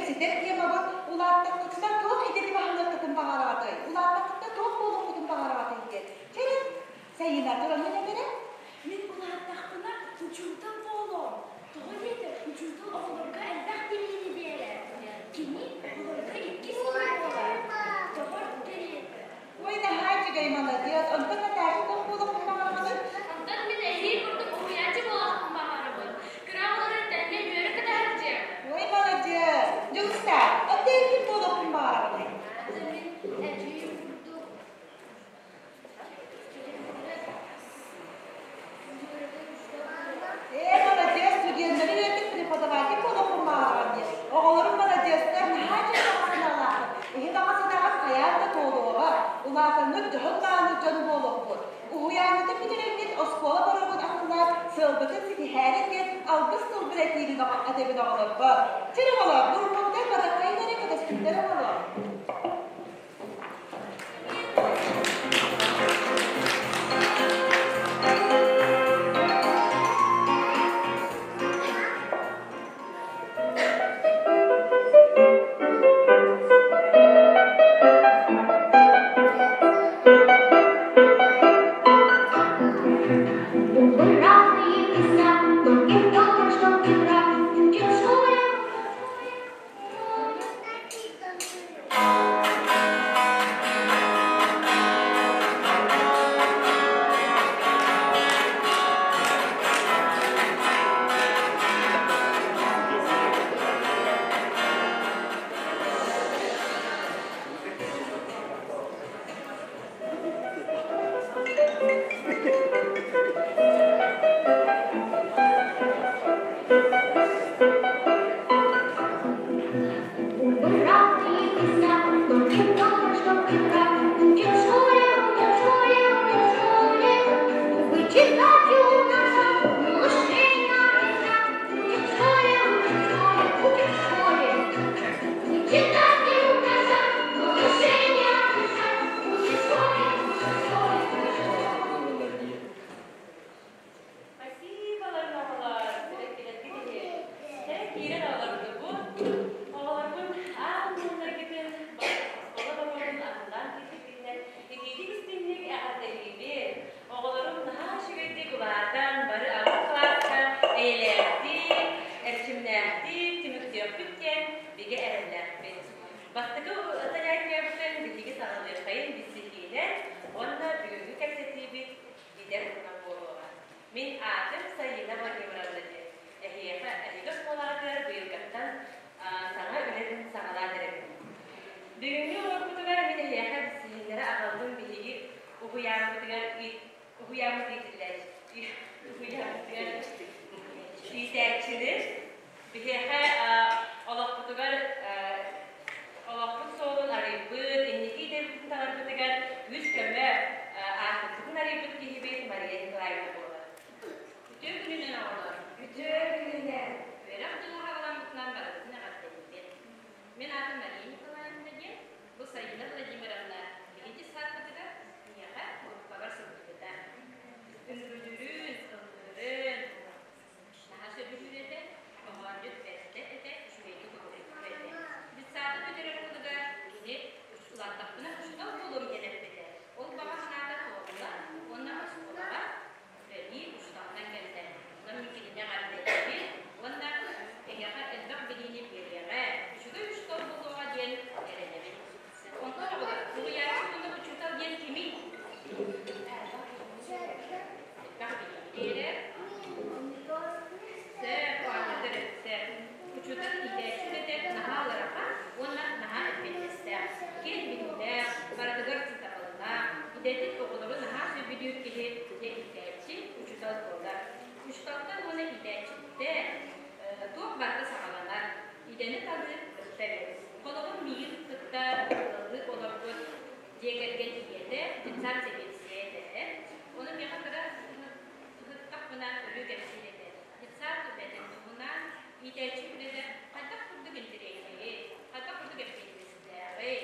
кэпсэтэр темабыт улааттаххытына туох идэни баһылыаххытын баҕараҕытый? Улааттаххытына туох буолуоххутун баҕараҕытый диэн. Чэрин, Сайыына тураммын этэрэ. Мин улааттахпына учуутал буолуом. Тоҕо диэтэр, учуутал оҕолорго элбэх билиини биэрэр. Кини оҕолорго иккис ийэ буолар. Доҕор кэриэтэ. Ой, наһаа үчүгэй маладьыас. Онтон Наташа туох буолуоххун баҕараҕыный? Онтон мин эһии курдук уһуйааччы буолуохпун баҕарабын. Кыра оҕолору тэҥҥэ үөрэ кытаһардьыам. Ой, маладьыас. Дьулустаах, оттон ким буолуоххун баҕараҕыный? Ата мин эдьиийим курдук Ээ, маладьыас, студеннары үөрэтик преподаватель буолуоххун баҕараҕын дии. Оҕолорум маладьыастар, наһаа дьиҥнээх санаалааххыт. Эһи баҕа санааҕыт хайаан да туолуоҕа. Улаатаҥҥыт дьоһун-мааны дьон буолуоххут. Уһуйааҥҥытын бүтэрэргит оскуола боруогун атыллаат, сыалгытын ситиһээрин диэн алгыс тылбын этиибин этэбин оҕолорго. Чэ, оҕолоор, группабытыгар барыаххайын эрэ кэтэспиттэр оҕолор. Разные песня, только только что вчера учил в школе. Разные песня, только только что вчера учил в школе, учил в школе, учил в школе. Вычитать и умножать, малышей написать. Учил в школе, учил в школе, учил в школе. Вычитать и умножать, малышей написать. Учил в школе, учил в школе, учил в школе. Спасибо, оҕолор, кэлэргит иһин. Чэ, киирэн оҕолорбут. Оҕолорбун аан тылларгытын оскуола боруогун аһыллаан киирбиккитинэн итиитик истиҥник эҕэрдэлиибин. Оҕолорум наһаа үчүгэйдик улаатан, бары алын кылааска эйэлээхтик, эрчимнээхтик түмүктүөхпүт диэн бигэ эрэллээхпит. Бастакы занятиебытын биһиги саҕалыаххайын билсиһиинэн уонна бүгүҥҥү кэпсэтиибит идэ туһунан буолуоҕа. Мин аатым Сайыына Владимировна диэн. Эһиэхэ эһиги оскуолаҕытыгар быйылгаттан саҥа үлэтин саҕалаан эрэбин. Бүгүҥҥү уруокпутугар мин эһиэхэ билсиһиннэрэ аҕаллым биһиги уһуйааммытыгар уһуйааммыт иитиллээччи уһуйааммытыгар иитээччини биһиэхэ олохпутугар олохпут суолун арыйбыт, инники идэбитин таларбытыгар күүс-көмө аахпыппытын арыйбыт киһибит Мария Николаевна буолар. Үтүө күнүнэн оҕолор! Үтүө күнүнэн! Үөрэх дьыла хаҕаламмытынан барыбытын эҕэрдэлиибин. Мин аатым Мария Николаевна диэн, бу Сайыына Владимировна биһиги детсадпытыгар миэхэ группабар сылдьыбыта. Үҥкүүлүүрүн, ыллыырын, Наһаа сөбүлүүр этэ, хоһоонньут бэртэ этэ, үчүгэйдик уруһуйдуур этэ. Детсады бүтэрэр сылыгар кини улааттахпына учуутал буолуом диэн эппитэ. Ол баҕа санаата туолла уонна оскуолаҕа үлэлии учууталтан кэллэ. Онон мин кинини эҕэрдэлиибин уонна эһиэхэ элбэх билиини биэриэҕэ, үчүгэй учуутал буолуоҕа диэн эрэнэбин. Онтон оҕолор, уһуйааччы уонна учуутал диэн кимий? Элбэх билиини биэрэр. Сөп, оонньотор өттө. Учуутал иитээччи үлэтэ наһаа ыарахан уонна наһаа эппиэтинэстээх. Киэҥ билиилээх, барытыгар сатабыллаах, идэтин оҕолору наһаа сөбүлүүр киһи дьэ иитээччи, учуутал буолар. Учууталтан уонна иитээччиттэн туох барыта саҕаланар. Идэни талыы кытта эбит. Холобур, миигин кытта ыаллыы олорбут дьиэ кэргэн ийэтэ, детсад сэбиэдиссэйэ этэ. Ону миэхэ кыра ыһыктахпына өрүү кэпсиир этэ. Детсад үлэтин туһунан иитээччи үлэтэ хайдах курдук интэриэһинэйий, хайдах курдук эппиэтинэстээҕий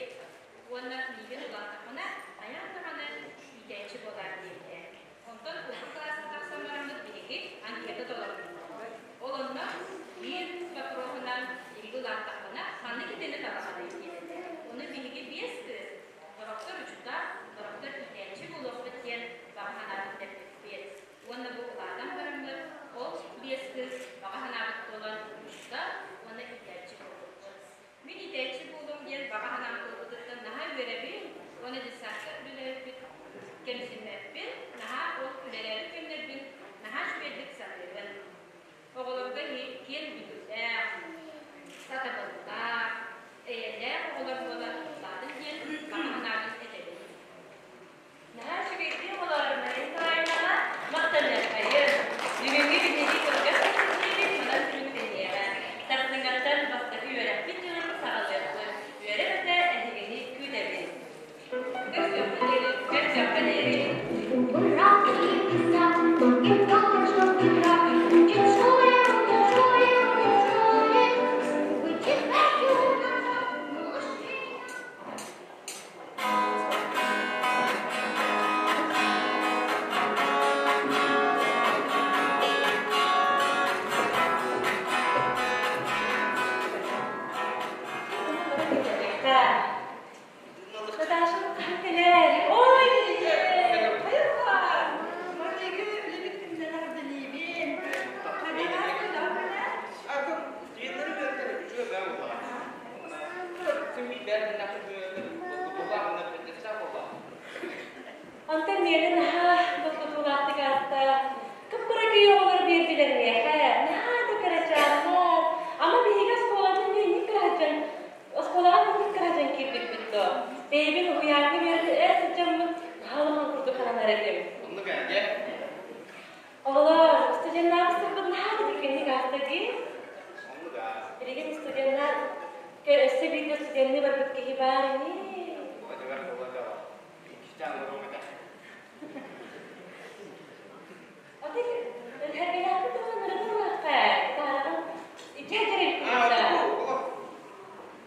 уонна миигин улааттахпына хайаан даҕаны иитээччи буолаар диэбитэ. Онтон улуу кылааска тахсан бараммыт биһиги анкета толорбуппут. Ол онно биир боппуруоһунан биһиги улааттахпына ханнык буолар буола улаатын диэн баҕа санаабын этэбин. Наһаа үчүгэйдик оҕолор Мария Николаевнаҕа махтаныаххайын. Бүгүҥҥү биһиги кылгас кэпсэтиибит манан түмүктэниэҕэ. Сарсыҥҥаттан бастакы үөрэхпит дьылын саҕалыахпыт. Үөрэ-көтө эһигини күүтэбит. Көрсүөххэ диэри, көрсүөххэ диэри. Наташа хаһан кэлэр? Ой, Онтон миэнэ наһаа долгутуулаахтык ааста. Кып-кыракый оҕолор биэрдилэр миэхэ. Наһаа да кырачааннар. Ама биһиги оскуолатын инник кыраһадьан оскуолаҕа инник кыраһадьан киирбиппит дуо? Бэйэбин уһуйааҥҥа үөрэтэ эр сылдьаммын наһаа улахан курдук сананар этим. Оннук ээ, Оҕолор, студеннаах сылбыт наһаа да түргэнник ааста дии. Оннук аа. Билигин студеннар өссө бииргэ студенныы барбыт киһи баар ини. Одьугар буолла иккистээн олоруом этэ. Аты өлһөргөлөөхпүт туһунан ырытыллыахха. Таһаҕын икки Аа, да. олох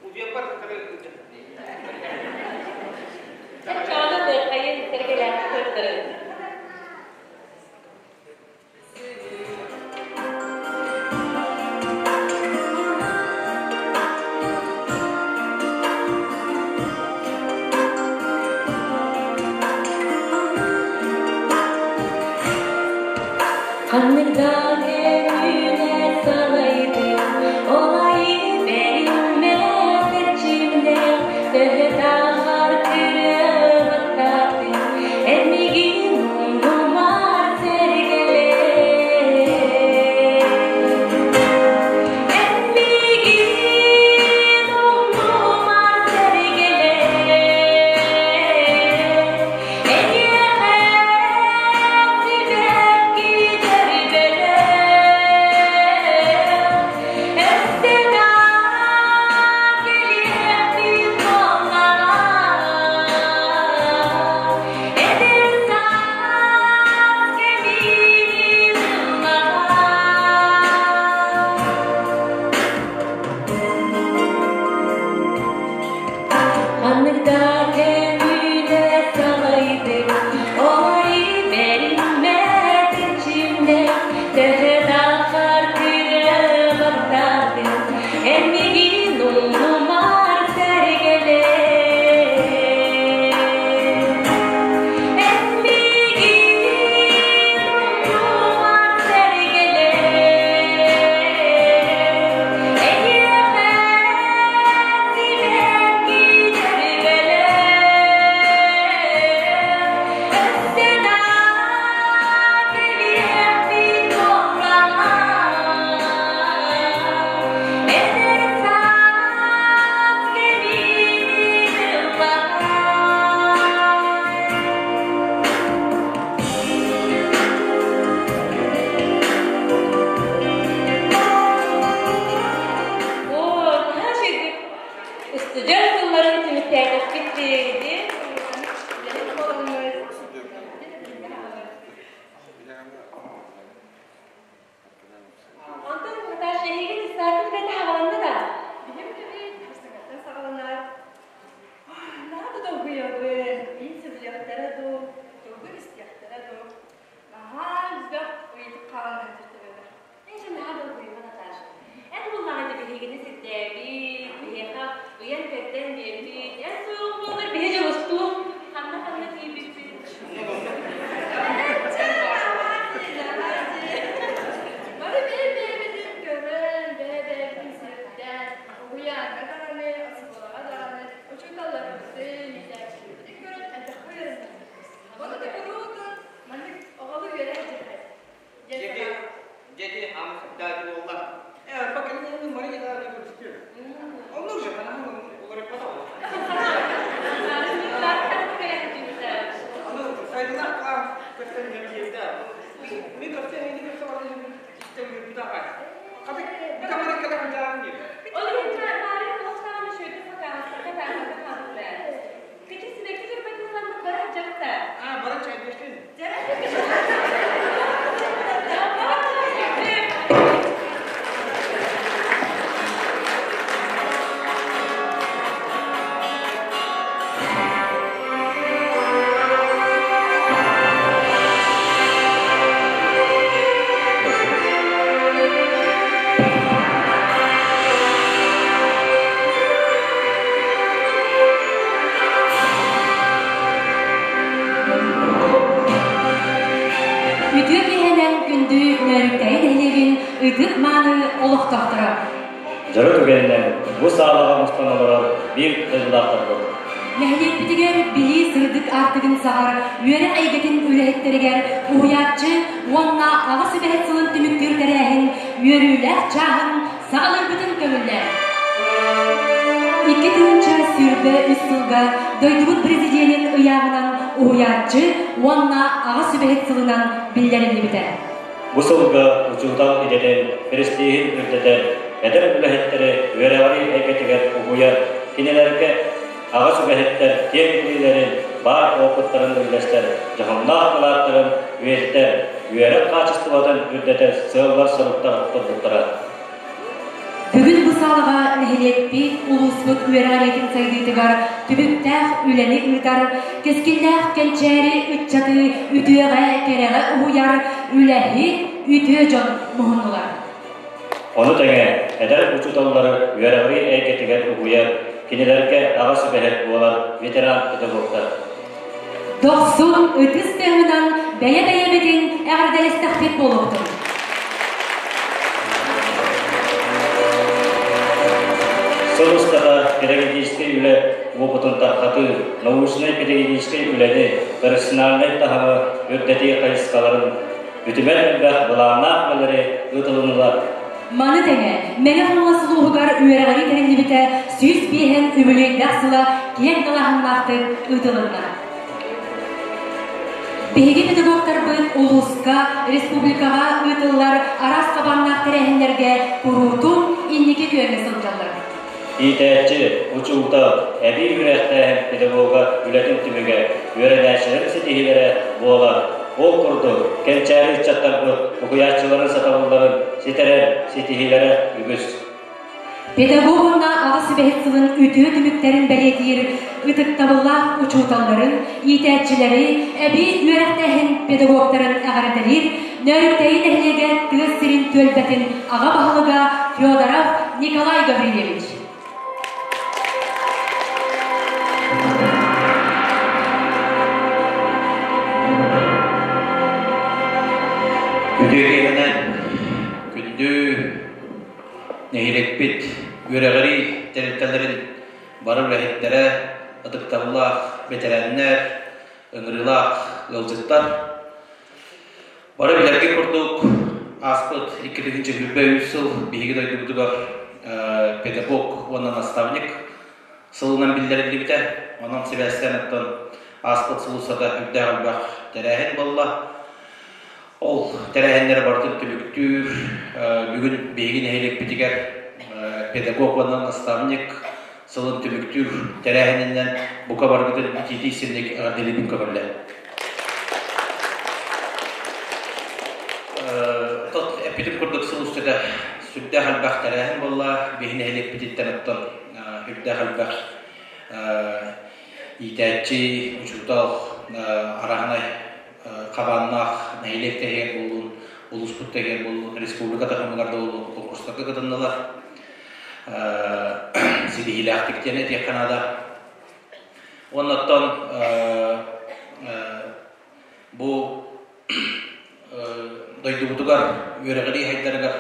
удьуоппар кытары Чаҕаны тыаххайын сэргэлээхпит көрдөрөн. Ханнык да кэмүнэ салайдым, ол айы бэриммэт эрчимнээх, төһө даҕар кырыабаттаатым, эн миигин умнумар сэргэлээ. Эн миигин умнумар сэргэлээ. Эйиэхэ сибэкки дьөрбөлөр, өссө да кэлиэхпит буоллаҕа. Эдэр саас кэмин ыллаҕа. Ханнык да кэмүнэ салайдым, ой бэриммэт эрчимнээх, төһө да хартырабаттаатым, эн миигин умнумар сэргэлээ. Эн миигин умнумар сэргэлээ. Эйиэхэ сибэкки дьөрбөлөр, өссө да кэлиэхпит буоллаҕа. Эдэр саас кэмин ыллаҕа. Оо, наһаа үчүгэй устудьуон сылларын түмүктээтэхпит дии. Онтон Наташа эһиги десантын үлэтэ хаҕаланна да? Биһим үлэбит саҥаттан саҕаланар. Наһаа да долгуйабын. Мин сөбүлүөхтэрэ дуу, тугу истиэхтэрэ дуу. Наһаа элбэх ыйытык хаалан төбөбөр. Эн наһаа долгуйума Наташа. Эн буллаҕа дии биһигини сирдээбит, биһиэхэ ыйан-кэрдэн биэрбит. Эн суоҕуҥ буоллар биһи дьолустуу ханна-ханна тиийбиппит. Чэ, наһаа дии, наһаа дии. Бары бэйэ-бэйэбитин көрөн, бэйэ-бэйэбитин сирдээн, уһуйааҥҥа даҕаны, оскуолаҕа даҕаны учууталларбытын, иитээччилэрбитин көрөн элбэххэ үөрэннэхпит. Ону да куруутун маннык оҕолуу үөрэ сылдьыаххайын диэн Дети, санаабыт. дети, хамсыктаати буолла. Э, пока не Мария да не көрүстү. Оннук же, анан уларыппата. ытык-мааны олохтоохторо! Дьоро түгэнинэн бу саалаҕа мустан олорор биир дойдулаахтарбыт. Нэһилиэкпитигэр билии сырдык аартыгын саҕар үөрэх эйгэтин үлэһиттэригэр уһуйааччы уонна аҕа сүбэһит сылын түмүктүүр тэрээһин үөрүүлээх чааһын саҕалыырбытын көҥүллээн. 2023 сылга дойдубут президенин ыйааҕынан уһуйааччы уонна аҕа сүбэһит сылынан биллэриллибитэ. Бу сылга учуутал идэтин престиһин үрдэтэр, эдэр үлэһиттэри үөрэҕирии эйгэтигэр угуйар, кинилэргэ аҕа сүбэһиттэр киэҥ билиилэрин, баар опыттарын үллэстэр, дьоһуннаах кылааттарын үйэтитэр, үөрэх хаачыстыбатын үрдэтэр сыаллар-соруктар турбуттара. Бүгүн бу саалаҕа нэһилиэкпит, улууспут үөрэҕириитин сайдыытыгар түбүктээх үлэни ыытар, кэскиллээх кэнчээри ыччаты үтүөҕэ, кэрэҕэ уһуйар үлэһит, үтүө дьон муһуннулар. Ону тэҥэ, эдэр учууталлары үөрэҕирии эйгэтигэр угуйар, кинилэргэ аҕа сүбэһит буолар ветеран педагогтар. Дохсун ытыс тыаһынан бэйэ-бэйэбитин эҕэрдэлэстэхпит буолуохтун. Сыл устата педагогическай үлэ уопутун тарҕатыы, научнай-педагогическай үлэни, профессиональнай таһымы үрдэтии хайысхаларын үтүмэн элбэх былааннаах үлэлэри ыытылыннылар. Маны тэҥэ, Мэҥэ Хаҥалас улууһугар үөрэҕирии тэриллибитэ 105 үбүлүөйдээх сыла киэҥ далааһыннаахтык ыытылынна. Биһиги педагогтарбыт улууска, республикаҕа ыытыллар араас хабааннаах тэрээһиннэргэ куруутун инники күөҥҥэ сылдьаллар. Иитээччи, учуутал, эбии үөрэхтээһин педагога үлэтин түмүгэ үөрэнээччилэр ситиһиилэрэ буолар. Ол курдук, кэнчээри ыччаттарбыт уһуйааччыларын сатабылларын ситэрэн ситиһиилэрэ үгүс. Педагог уонна аҕа сүбэһит сылын үтүө түмүктэрин бэлиэтиир ытыктабыллаах учууталларын, иитээччилэри, эбии үөрэхтээһин педагогтарын эҕэрдэлиир Нөөрүктэйи нэһилиэгэ тыа сирин түөлбэтин аҕа баһылыга Федоров Николай Гаврильевич. Үтүө киэһэнэн күндү нэһилиэкпит үөрэҕирии тэрилтэлэрин бары үлэһиттэрэ, ытыктабыллаах бэтэрээннэр, ыҥырыылаах ыалдьыттар. Бары билэргэ курдук, ааспыт 2023 сыл биһиги дойдубутугар педагог уонна наставник сылынан биллэриллибитэ. Онон сибээстээн оттон ааспыт сыл устата үрдээх элбэх тэрээһин буолла. Ол тэрээһиннэри барытын түмүктүүр бүгүн биһиги нэһилиэкпитигэр педагог уонна наставник сылын түмүктүүр тэрээһининэн бука барыгытын итиитии синник эҕэрдэлиибин көҥүллэ. Тот эппитим курдук сыл устата сүрдээх элбэх тэрээһин буолла. Биһи нэһилиэкпититтэн оттон үрдээх элбэх иитээччи, учуутал, араһынай хабааннаах нэһилиэк тэһигэр буоллун, улууспут тэһигэр буоллун, республика таһымыгар да буоллун конкурстарга кытыннылар. Ситиһиилээхтик диэн этиэххэ наада. Уоннаттан бу дойдубутугар үөрэҕирии хайдарыгар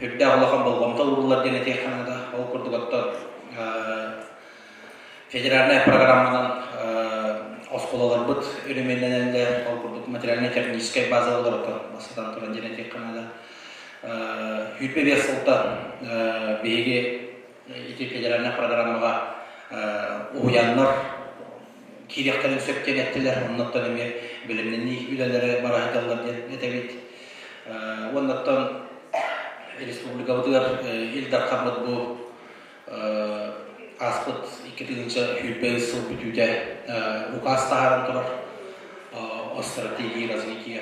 үрдээх улахан болҕомто ууруллар диэн этиэххэ наада. Ол курдук оттон федеральнай программанан оскуолаларбыт өрөмүөннэнэллэр, ол курдук материально-техническэй базалар оттон бастатан туран диэн этиэххэ наада. 25 сылтан биһиги ити федеральнай программаҕа уһуйааннар киириэхтэрин сөп диэн эттилэр. Оннуттан эмиэ бэлэмнэнии үлэлэрэ бара сылдьаллар диэн этэбит. Уоннаттан республикабытыгар Ил Дархаммыт бу ааспыт 2025 сыл бүтүүтэ указ таһааран турар о стратегии развития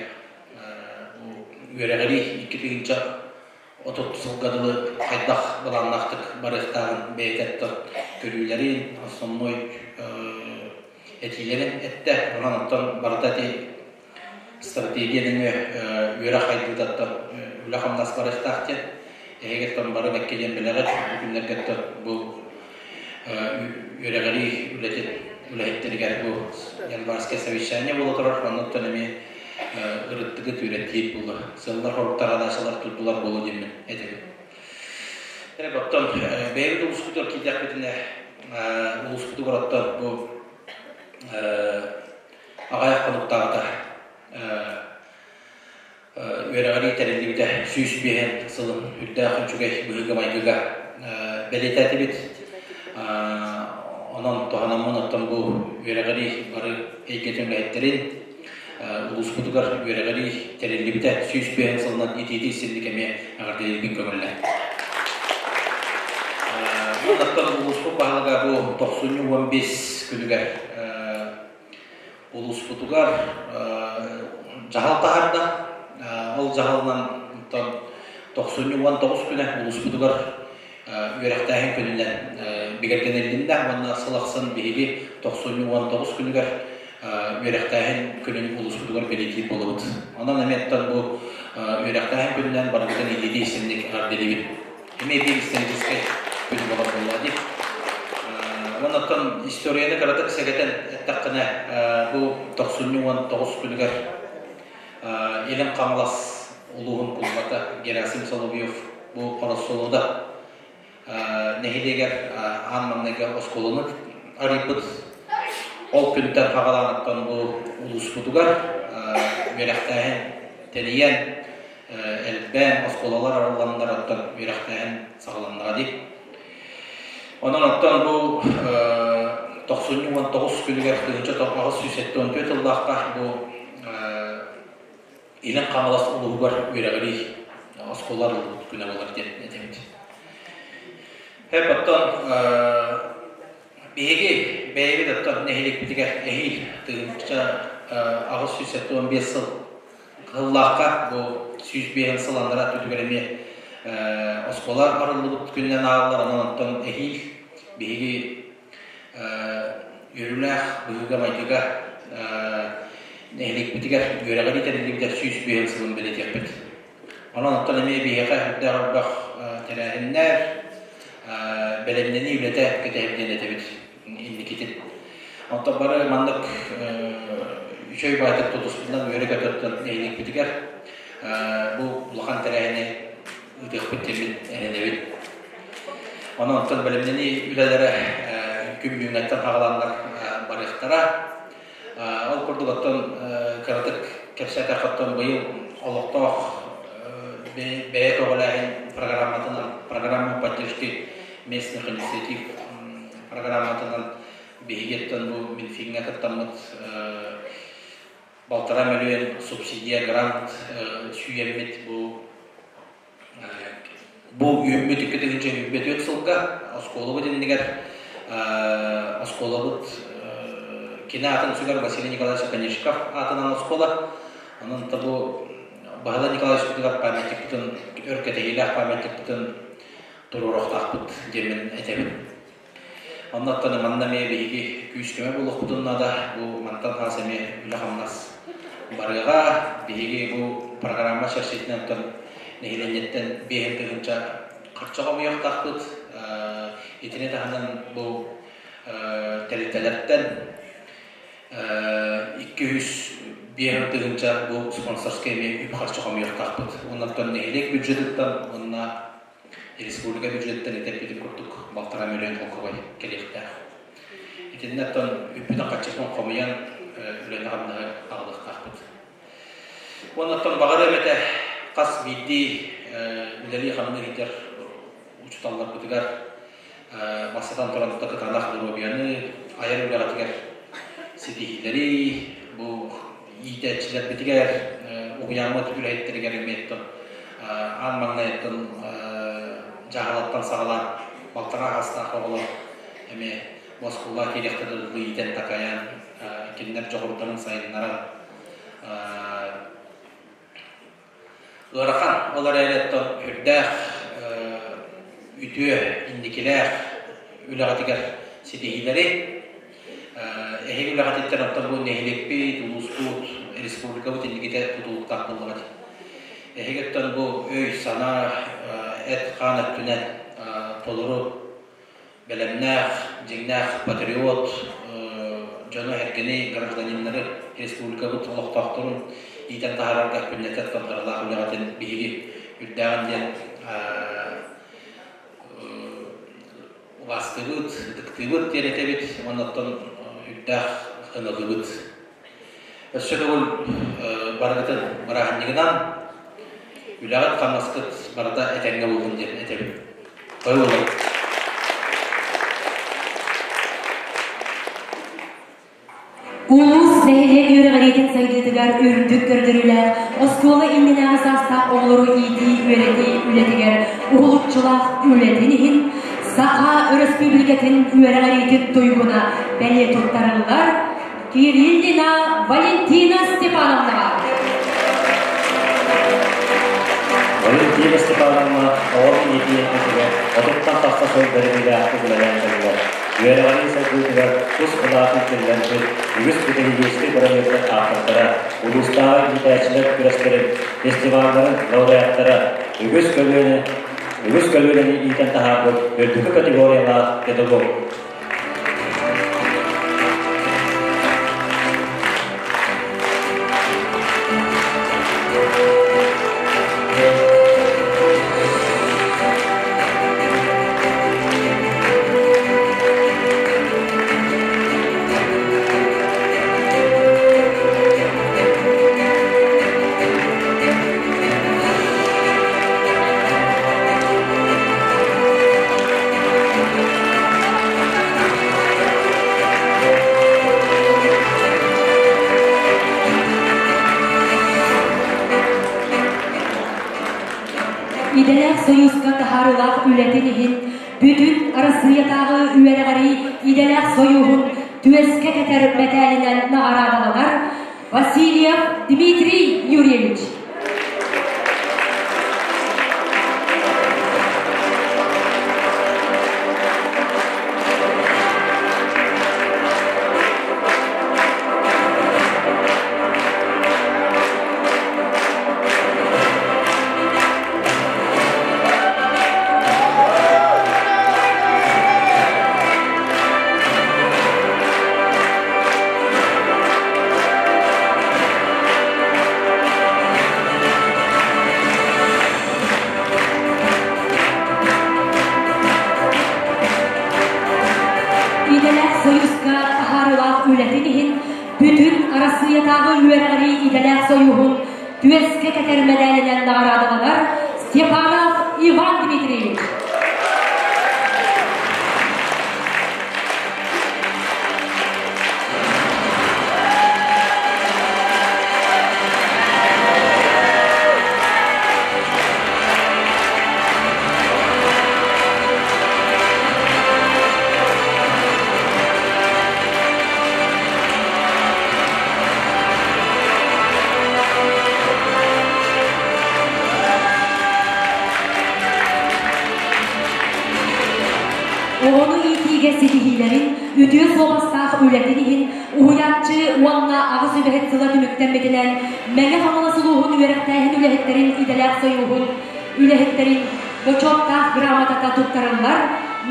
үөрэҕирии 2030 сылга дылы хайдах былааннаахтык барыахтааҕын бэйэтэ көрүүлэрин, основной этиилэрин эттэ. Онон оттон барыта ити стратегия нөҥүө үөрэх хайдыытаттан үлэ-хамнас барыахтаах диэн. Эһигиттэн бары бэккэ диэн билэҕит. Бу күннэргэттэн бу үөрэҕирии үлэтин үлэһиттэригэр бу январское совещание буола турар. Оннуттан эмиэ ырыттыгыт үөрэттиир буолла. Сыллар-хоруктар адаачалар турдулар буолуо диэммин этэбин. Эрэ оттон бэйэбит улууспутугар киирдэхпитинэ улууспутугар оттон бу аҕыйах хонуктааҕыта үөрэҕирии тэриллибитэ 105 сылын үрдээх үчүгэй быһыыга-майгыга бэлиэтээтибит. Онон туһанаммын оттон бу үөрэҕирии бары эйгэтин үлэһиттэрин улууспутугар үөрэҕирии тэриллибитэ 105 сылынан итиитии синник эмиэ эҕэрдэлиирбин көҥүллэ. Оннуттан улууспут баһылыга бу тохсунньу 15 күнүгэр улууспутугар дьаһал таһаарда. Ол дьаһалынан тохсунньу 19 күнэ улууспутугар үөрэхтээһин күнүнэн бигэргэниллиннэ уонна сыл ахсын биһиги тохсунньу 19 күнүгэр үөрэхтээһин күнүн улууспутугар бэлиэтиир буолабыт. Онон эмиэттэн бу үөрэхтээһин күнүнэн барыбытын илиитии истинник эҕэрдэлиибит. Эмиэ биир историческай күн буолар буолла дии. Оннуттан историяны кыратык сэгэтэн эттэххинэ, бу тохсунньу 19 күнүгэр Илин Хаҥалас улууһун кулубата Герасим Соловьев бу Ороссолуода нэһилиэгэр аан маҥнайгы оскуоланы арыйбыт. Ол күнтэн хаҕалааныттан бу улууспутугар үөрэхтээһин тэнийэн, элбээн оскуолалар арылланнар оттон үөрэхтээһин саҕаланнаҕа дии. Онон оттон бу тохсунньу 19 күнүгэр 1974 сыллаахха бу Илин Хаҥалас улууһугар үөрэҕирии оскуола арыллыбыт күнэ буолар диэн этэбит. Хэп оттон биһиги бэйэбит оттон нэһилиэкпитигэр эһиил 1875 сыл Кыһыллаахха бу 105 сыл анараа өттүгэр эмиэ оскуола арыллыбыт күнүнэн ааҕыллар, онон оттон эһиил биһиги үөрүүлээх быһыыга-майгыга нэһилиэкпитигэр үөрэҕирии тэриллибитэ 105 сылын бэлиэтиэхпит. Онон оттон эмиэ биһиэхэ үрдээх элбэх тэрээһиннэр, бэлэмнэнии үлэтэ кэтэһэр диэн этэбит инникитин. Онтон бары маннык үчүгэй баайдык тутуспутунан үөрэ-көтөттөн нэһилиэкпитигэр бу улахан тэрээһини ыытыахпыт диэммин эрэнэбин. Онон оттон бэлэмнэнии үлэлэрэ күн бүгүҥҥэттэн хаҕаланнар барыахтара. Ол курдук оттон кыратык кэпсээтэххэ оттон быйыл олохтоох бэйэ көҕүлээһин программатынан, программа поддержки местных инициатив программатынан биһиги оттон бу Минфиҥҥэ кыттаммыт балтараа мөлүйүөн субсидия грант сүүйэммит бу бу үүммүт 2024 сылга оскуолабыт иннигэр оскуолабыт кини аатын сүгэр Василий Николаевич Оконешников аатынан оскуола. Онон бу Баһылай Николаевичпытыгар памятникпытын өр кэтэһиилээх памятникпытын туруоруохтаахпыт диэммин этэбин. Оннуттан манна эмиэ биһиги күүс-көмө буолуохпутун наада. Бу мантан хаас эмиэ үлэ-хамнас барыаҕа. Биһиги бу программа чэрчитинэн оттон нэһилиэнньэттэн биэһин тыһыынча харчы хомуйуохтаахпыт. Итини таһынан бу тэрилтэлэртэн 205 тыһыынча бу спонсорскай эмиэ үп-харчы хомуйуохтаахпыт. Оннуттан нэһилиэк бюджетыттан уонна республика бюджеттэн этэппитин курдук балтараа мөлүйүөн холкуобай кэлиэхтээх. Итиннэ оттон үппүтүн-харчытын хомуйан үлэни-хамнаһы аҕалыахтаахпыт. Уонна оттон баҕарыам этэ хас биирдии үлэлии-хамныы сылдьар учууталларбытыгар бастатан туран кытаанах доруобуйаны, айар үлэҕитигэр ситиһиилэри, бу иитээччилэрбитигэр, уһуйааммыт үлэһиттэригэр эмиэ оттон аан маҥнайыттан дьаһалаттан саҕалаан балтараа саастаах оҕолор эмиэ оскуолаҕа киириэхтэрэ дылы иитэн-такайан, кинилэр дьоҕурдарын сайыннаран ыарахан, ол эрээри оттон үрдээх үтүө инникилээх үлэҕитигэр ситиһиилэри эһиги үлэҕититтэн оттон бу нэһилиэкпит, улууспут, республикабыт инникитэ тутулуктаах буоллаҕа дии. Эһиги оттон бу өй-санаа, эт-хаан өттүнэн толору бэлэмнээх, дьиҥнээх патриот дьон. Дьону-сэргэни, гражданиннары, республикабыт олохтоохторун иитэн таһаарарга күннэтэ тантаралаах үлэҕитин биһиги үрдээҕин диэн убаастыыбыт, ытыктыыбыт диэн этэбит, уонна оттон үрдээх ыналыыбыт. Өссө төгүл барыгытын бырааһынньыгынан үлэҕит-хамнаскыт барыта этэҥҥэ буоллун диэн этэбин. Ойуулун. Улуус нэһилиэк үөрэҕириитин сайдыытыгар үрдүк көрдөрүүлээх оскуола иннинээҕи саастаах оҕолору иитии-үөрэтии үлэтигэр уһулуччулаах үлэтин иһин Саха Өрөспүүбүлүкэтин үөрэҕириитин туйгуна бэлиэ туттарыллар Кириллина Валентина Степановнаҕа. Валентина Степановна оҕо иитии эйгэтигэр отуттан тахса сыл бэриниилээхтик үлэлээн кэллэ. Үөрэҕирии сайдыытыгар тус кылаатын киллэрбит үгүс педагогическай бырайыактар ааптардара, улуустааҕы иитээччилэр күрэстэрин, фестивалларын лауреаттара, үгүс көлүөнэ үгүс көлүөнэни иитэн таһаарбыт үрдүкү категориялаах педагог. Идэлээх Союзка таһаарыылаах үлэтин иһин бүтүн Арассыыйатааҕы үөрэҕирии идэлээх сойууһун түөскэ кэтэр мэтээлинэн наҕараадаланар Васильев Дмитрий Юрьевич. Идэлээх Союзка таһаарыылаах үлэтин иһин бүтүн Арассыыйатааҕы үөрэҕирии идэлээх сойууһун түөскэ кэтэр мэдээлинэн наҕараадаланар Степанов Иван Дмитриевич. Оҕону иитиигэ ситиһиилэрин, үтүө суобастаах үлэтин иһин уһуйааччы уонна аҕыс үлэһит сыла түмүктэммитинэн Мэҥэ Хаҥалас улууһун үөрэхтээһин үлэһиттэрин идэлээх сойууһун үлэһиттэрин бочуоттаах грамотата туттарыллар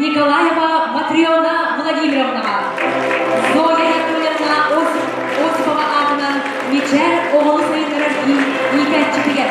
Николаева Матрена Владимировнаҕа, Зоя Яковлевна Осипова аатынан Мичээр оҕону сайыннарар иитээччитигэр.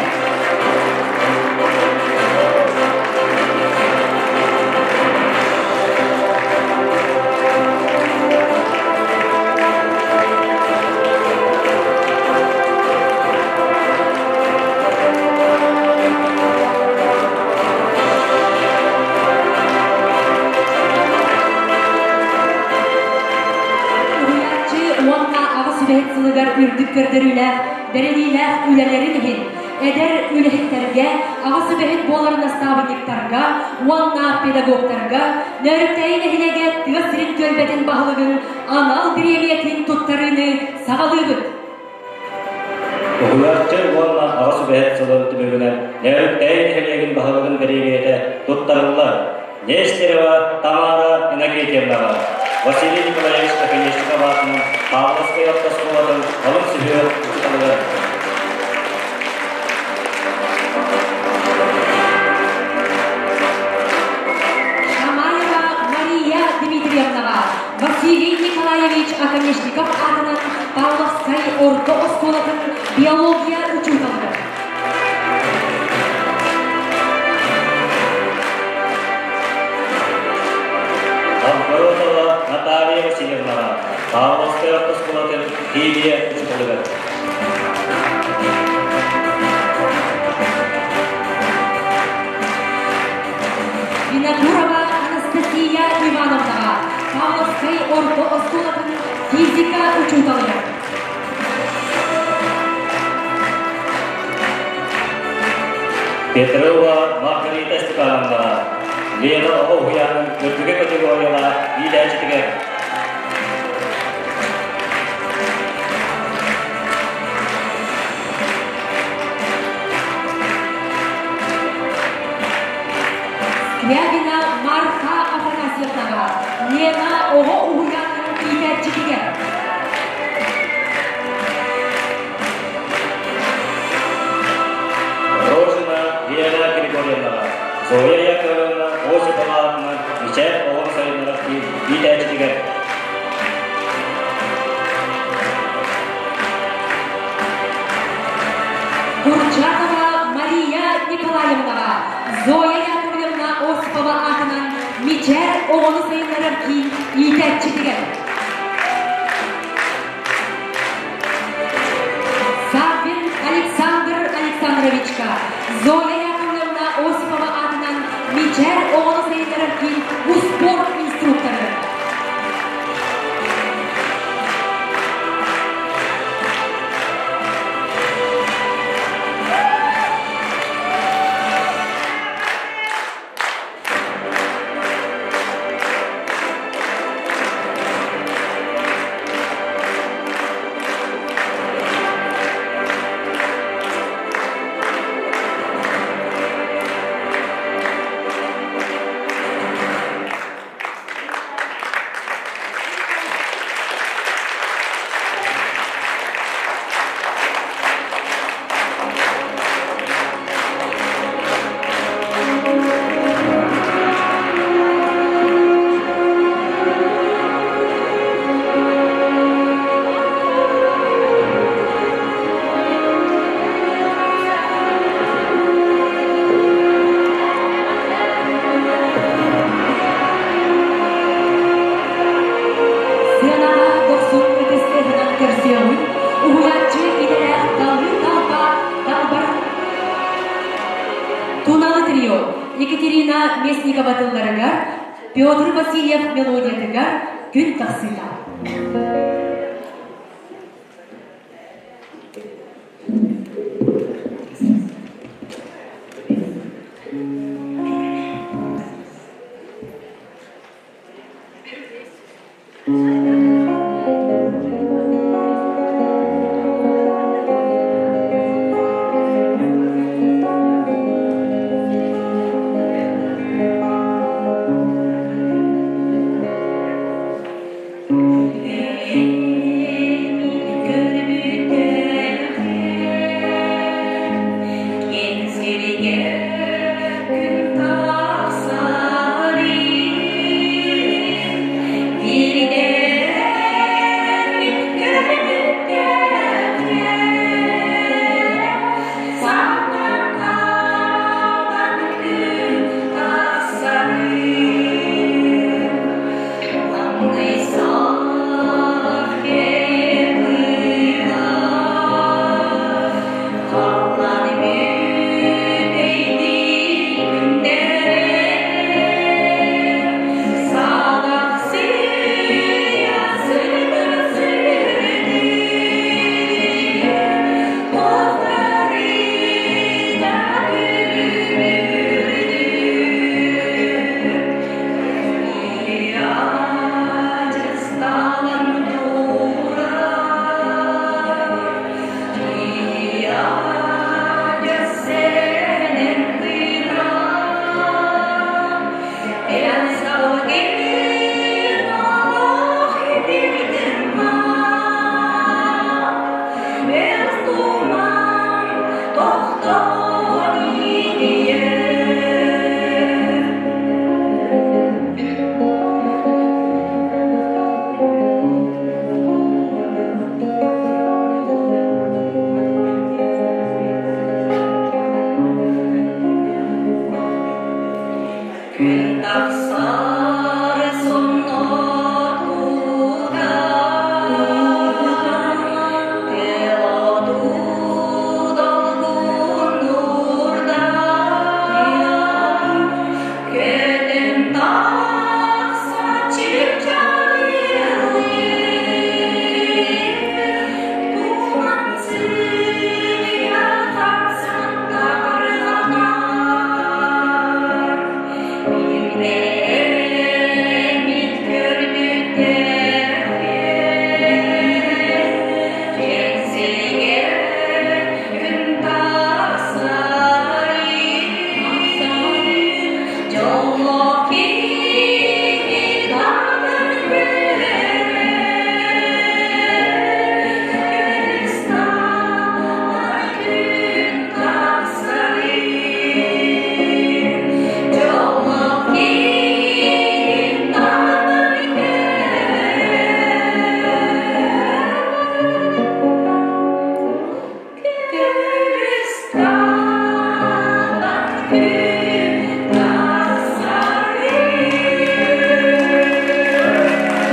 Уһуйааччы уонна аҕыс үлэһит сылыгар үрдүк көрдөрүүлээх, бэриниилээх үлэлэрин иһин эдэр үлэһиттэргэ, аҕыс үлэһит буолар настаабынньыктарга уонна педагогтарга Нөөрүктээйи нэһилиэгэ тыа сирин түөлбэтин баһылыгын анал бириэмийэтин туттарыыны саҕалыыбыт. Уһуйааччы уонна аҕа сүбэһит сылын түмүгүнэн Нөөрүктээй нэһилиэгин баһылыгын бириэмийэтэ туттарыллар. Нестерова Тамара Иннокентьевнаҕа, Василий Николаевич Оконешников аатынан Павловскай орто оскуолатын алын сүһүөх учууталыгар. Шамаева Мария Дмитриевнаҕа, Василий Николаевич Николаевич Оконешников аатынан Павловскай орто оскуолатын биология учууталыгар. Новгородова Наталья Васильевнаҕа Павловскай орто оскуолатын химия учууталыгар. Винокурова Анастасия Ивановнаҕа Павловскай орто оскуолатын физика учууталыгар. Петрова Маргарита Степановнаҕа Лена оҕо уһуйаанын үрдүкү категориялаах иитээччитигэр. Скрябина Марфа Афанасьевнаҕа Лена оҕо уһуйаанын иитээччитигэр. Рожина Вера Григорьевнаҕа Зоя Яковлевна Осипова аатынан Мичээр оҕону сайыннарар киин иитээччитигэр. Курчатова Мария Николаевнаҕа Зоя Яковлевна Осипова аатынан Мичээр оҕону сайыннарар киин иитээччитигэр. Саввин Александр Александровичка Зоя Яковлевна Осипова аатынан Мичээр оҕону сайыннарар киин успуорт инструкторы. Сыанаҕа дохсун ытыс тыаһынан көрсүөҕүн, уһуйааччы идэлээх талыы талба далбар Туналы трио Екатерина Местникова тылларыгар, Петр Васильев мелодиятыгар күн тахсыыта.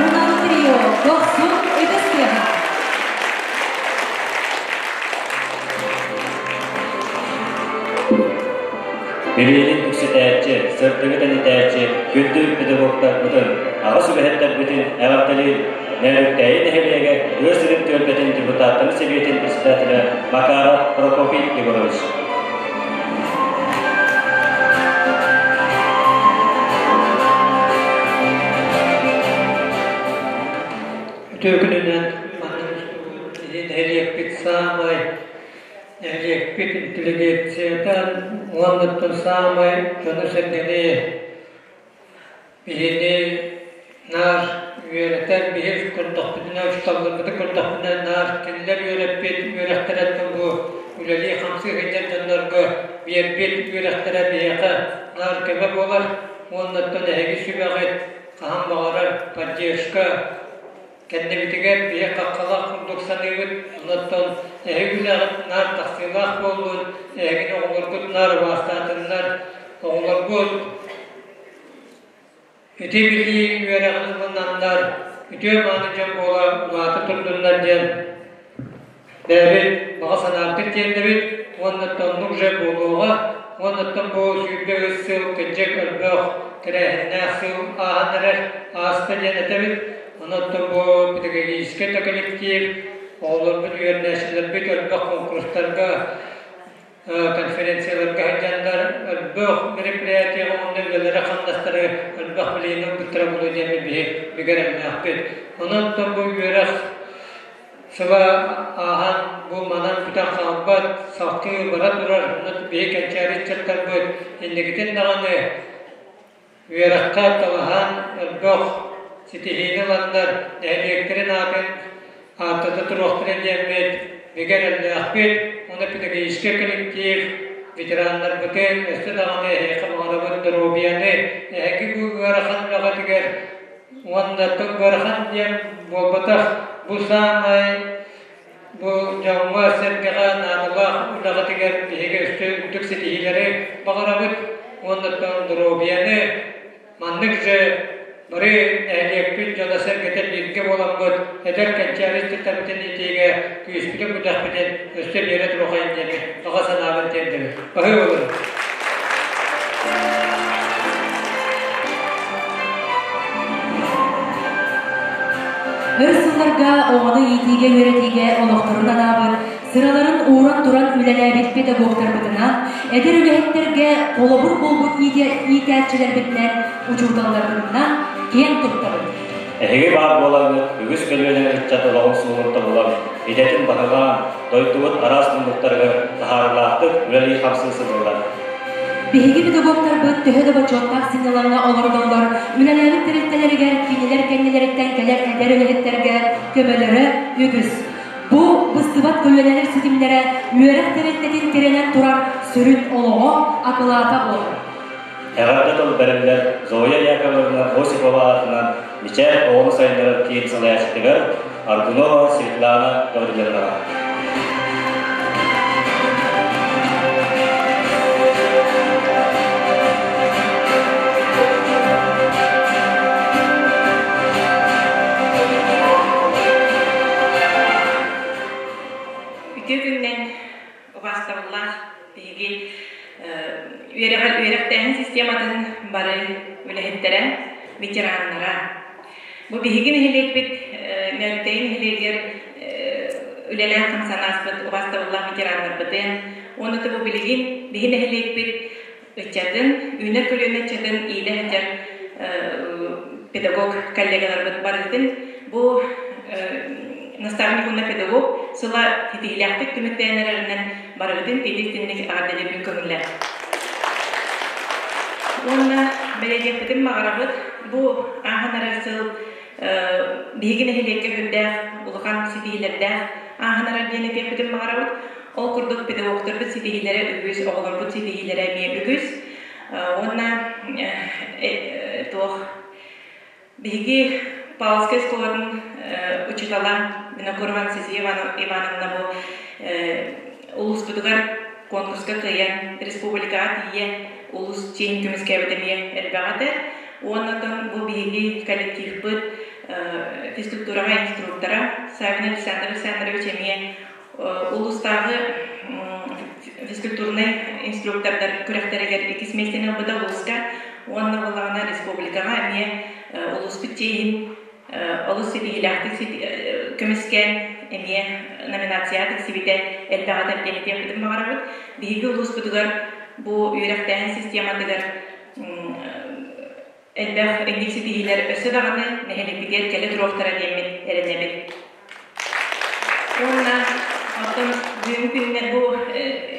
Мунал трио Дохсун ытыс тыаһа. Билиини үксэтээччи, сырдыгы тэнитээччи, күндү педагогтарбытын, аҕа сүбэһиттэрбитин эҕэрдэлиир Нөөрүктээйи нэһилиэгэ тыа сирин түөлбэтин депутаттарын сэбиэтин председателэ Макаров Прокопий Егорович. Үтүө күнүнэн маннык нэһилиэкпит саамай нэһилиэкпит интеллигенцията уоннаттан саамай дьону-сэргэни Биһини наар үөрэтэр биһи көрдөхпүтүнэ, учууталларбытын көрдөхпүтүнэ наар кинилэр үөрэппит үөрэхтэриттэн бу үлэлии-хамсыы сылдьар дьоннорго биэрбит үөрэхтэрэ биһиэхэ наар көмө буолар уонна оттон эһиги сүбэҕит хаһан баҕарар поддержка кэннибитигэр биһи хаххалаах курдук саныыбыт. Онон эһиги үлэҕит наар тахсыылаах буоллун, эһигини оҕолоргут наар убаастаатыннар, оҕолоргут Ити билии үөрэҕин ылынаннар, үтүө-мааны дьон буола улаата турдуннар диэн бэйэбит баҕа санаабытын тиэрдэбит уонна оннук же буолуоҕа уонна бу 23 сыл кырдьык өлбөх тэрээһиннээх сыл ааһан эрэр ааста диэн этэбит. Онон бу педагогическай да коллектив, оҕолорбут үөрэнээччилэрбит элбэх куонкурустарга конференцияларга сылдьаннар элбэх мероприятиеҕа уонна үлэлэри-хамнастары элбэх билиини ылбыттара буолуо диэн биһи бигэ эрэллээхпит. Онон бу үөрэх сыла ааһан бу манан бүтэн хаалбат, салгыы бара турар, онон биһи кэнчээри ыччаттарбыт инникитин даҕаны Үөрэххэ талаһан элбэх ситиһиини ыланнар нэһилиэктэрин аатын ааттата туруохтара диэммит бигэ эрэллээхпит уонна педагогическай коллектив ветераннарбытын өссө даҕаны эһиэхэ баҕарабыт доруобуйаны, эһиги бу ыарахан үлэҕитигэр уонна ыарахан диэн буолбатах, бу саамай бу дьоҥҥо-сэргэҕэ наадалаах үлэҕитигэр биһиги өссө үрдүк ситиһиилэри баҕарабыт уонна доруобуйаны маннык же бары нэһилиэкпит дьоно-сэргэтэ бииргэ буоламмыт эдэр кэнчээри ыччаттарбытын иитиигэ күүспүтүн-күдэхпитин өссө биэрэ туруохайын диэн баҕа санаабын тиэрдэбин. Баһыы буолун! Өр сылларга оҕону иитиигэ-үөрэтиигэ олохторун анаабыт, сыраларын ууран туран үлэлээбит педагогтарбытынан, эдэр үлэһиттэргэ холобур буолбут иитээччилэрбитинэн, учууталларбытынан киэн туттабыт. Эһиги баар буолаҥҥыт үгүс көлүөнэ ыччат олоҕун суолун тобулан, идэтин баһылаан, дойдубут араас муннуктарыгар таһаарыылаахтык үлэлии-хамсыы сылдьаллар. Биһиги педагогтарбыт төһө да бочуоттаах сынньалаҥҥа олордоллор, үлэлээбит тэрилтэлэригэр кинилэр кэннилэриттэн кэлэр эдэр үлэһиттэргэ көмөлөрө үгүс. Бу быстыбат көлүөнэлэр ситимнэрэ үөрэх тэрилтэтин тирэнэн турар сүрүн олоҕо, акылаата буолар. Эҕэрдэ тыл бэриллэр Зоя Яковлевна Осипова аатынан Мичээр оҕону сайыннарар киин салайааччытыгар Аргунова Светлана Гаврильевнаҕа. Үтүө күнүнэн убаастабыллаах биһиги үөрэхтээһин систематын бары үлэһиттэрэ, ветераннара. Бу биһиги нэһилиэкпит Нөөрүктэйи нэһилиэгэр үлэлээн хамсаан ааспыт убаастабыллаах ветераннарбытын уонна бу билигин биһи нэһилиэкпит ыччатын, үүнэр көлүөнэ ыччатын иилэ сылдьар. педагог коллегаларбыт барытын бу наставник уонна педагог сыла ситиһилээхтик түмүктээн эрэринэн барыбытын ититинник эҕэрдэлиирбин көҥүллээх. Уонна бэлиэтиэхпитин баҕарабыт, бу ааһан эрэр сыл биһиги нэһилиэккэ үрдээх улахан ситиһиилэрдээх ааһан эрэр диэн этиэхпитин баҕарабыт. Ол курдук педагогтарбыт ситиһиилэрэ үгүс, оҕолорбут ситиһиилэрэ эмиэ үгүс. Уонна туох биһиги Павловскай оскуолатын учуутала Винокурова Анастасия Ивановна бу улууспутугар конкурска кыайан республикаҕа тиийэ улуус чиэһин көмүскээбит эмиэ элбэх этэ. Уонна бу биһиги коллективпыт физкультураҕа инструктора Савин Александр Александрович эмиэ улуустааҕы физкультурнай инструктордар күрэхтэригэр иккис миэстэни ылбыта улууска уонна буоллаҕына республикаҕа эмиэ улууспут чиэһин олус ситиһиилээхтик көмүскээн эмиэ номинацияҕа тиксибитэ элбэҕи этэр этиэхпитин баҕарабыт. Биһиги улууспутугар бу үөрэхтээһин систематыгар элбэх инник ситиһиилэр өссө даҕаны нэһилиэкпитигэр кэлэ туруохтара диэммит эрэнэбит. Уонна оттон бүгүҥҥү күҥҥэ бу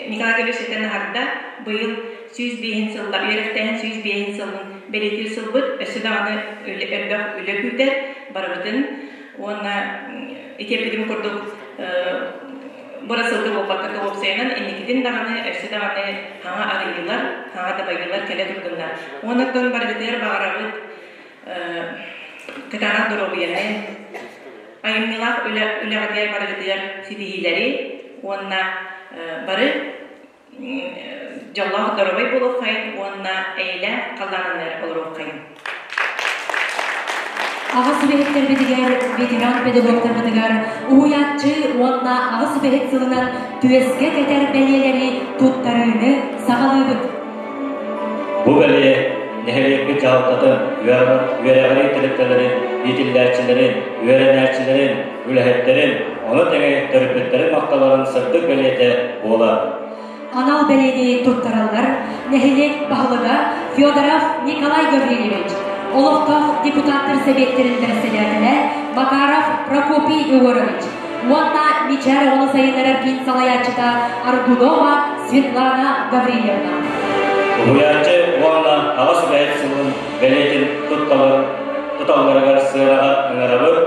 Николай Гаврильевич этэн аһарда, быйыл 105 сылла үөрэхтээһин 105 сылын бэлиэтиир сылбыт өссө даҕаны элбэх үлэ күүтэр барыбытын уонна итиэппитин курдук бу сылга буолбакка уопсайынан инникитин даҕаны өссө даҕаны хаҥа арыйыылар, хаҥа дабайыылар кэлэ турдуннар. Уонна барыгытыгар баҕарабыт кытаанах доруобуйаны, айымньылаах үлэҕитигэр барыгытыгар ситиһиилэри уонна бары дьоллоох доруобай буолуоххайын уонна эйэлээх халлаананнар олоруоххайын. Аҕа сүбэһиттэрбитигэр, ветеран педагогтарбытыгар уһуйааччы уонна аҕа сүбэһит сылынан түөскэ кэтэр бэлиэлэри туттарыыны саҕалыыбыт. Бу бэлиэ нэһилиэкпит дьаһалтатын, үөрэҕирии тэрилтэлэрин, иитиллээччилэрин, үөрэнээччилэрин, үлэһиттэрин, ону тэҥэ төрөппүттэрин махталларын сырдык бэлиэтэ буолар. Анал бэлиэни туттараллар нэһилиэк баһылыга Федоров Николай Гаврильевич, олохтоох депутаттар сэбиэттэрин бэрэссэдээтэлэ Макаров Прокопий Егорович уонна Мичээр оҕону сайыннарар киин салайааччыта Аргунова Светлана Гаврильевна. Уһуйааччы уонна аҕа сүбэһит сылын бэлиэтин туталларыгар сыанаҕа ыҥырабыт.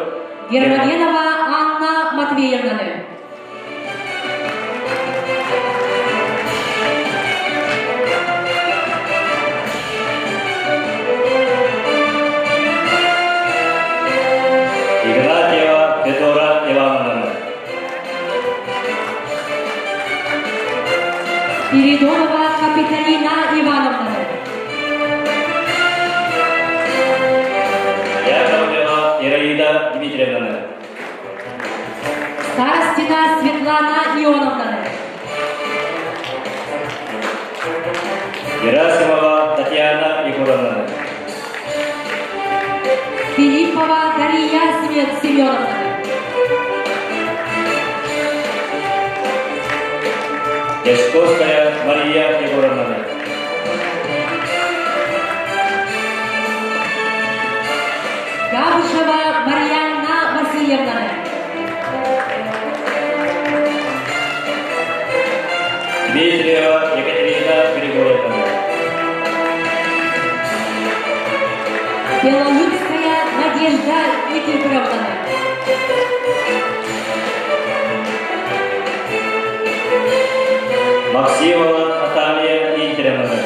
Гермогенова Анна Матвеевнаны. Игнатьева Федора Ивановна. Спиридонова Капиталина Ивановна. Яковлева Ираида Дмитриевна. Старостина Светлана Ионовна. Герасимова Татьяна Егоровна. Филиппова Дария Семеновна. Десковская Мария Егоровна. Габышева Марьяна Васильевна. Дмитриева Екатерина Григорьевна. Белолюбская Надежда Никифоровна. Максимова Наталья Игоревна.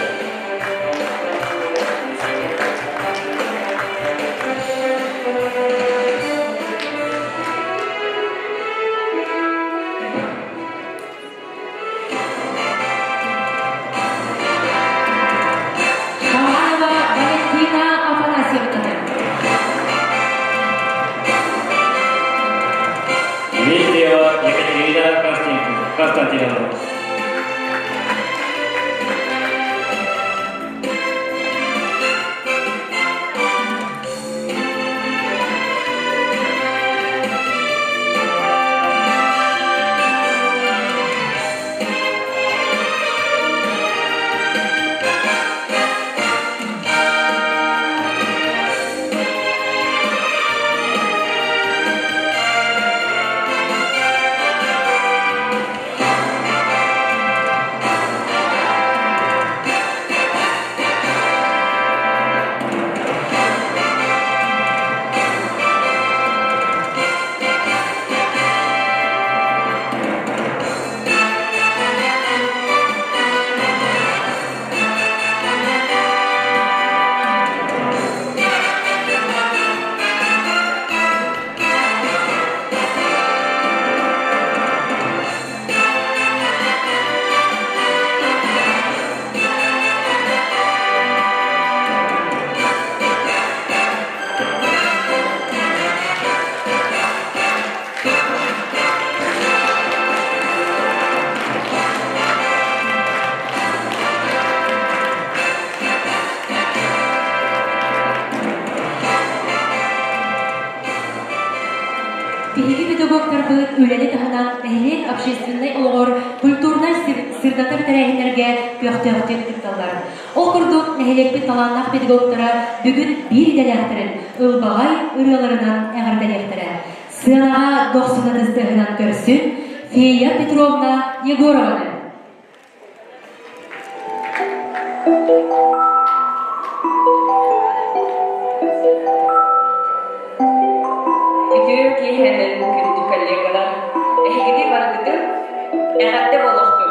Шаманова Валентина Афанасьевна. Дмитриева Екатерина Константиновна. Биһиги педагогтарбыт үлэни таһынан нэһилиэк общественнай олоҕор культурнай сырдатар тэрээһиннэргэ көхтөөхтүк кытталлар. Ол курдук, нэһилиэкпит талааннаах педагогтара бүгүн биир идэлээхтэрин ылбаҕай ырыаларынан эҕэрдэлиэхтэрэ. Сыанаҕа дохсун ытыстыһынан көрсүн Фея Петровна Егорованы. Үтүө киэһэнэн күндү коллегалар, эһигини барыгытын эҕэрдэ буолуохтун!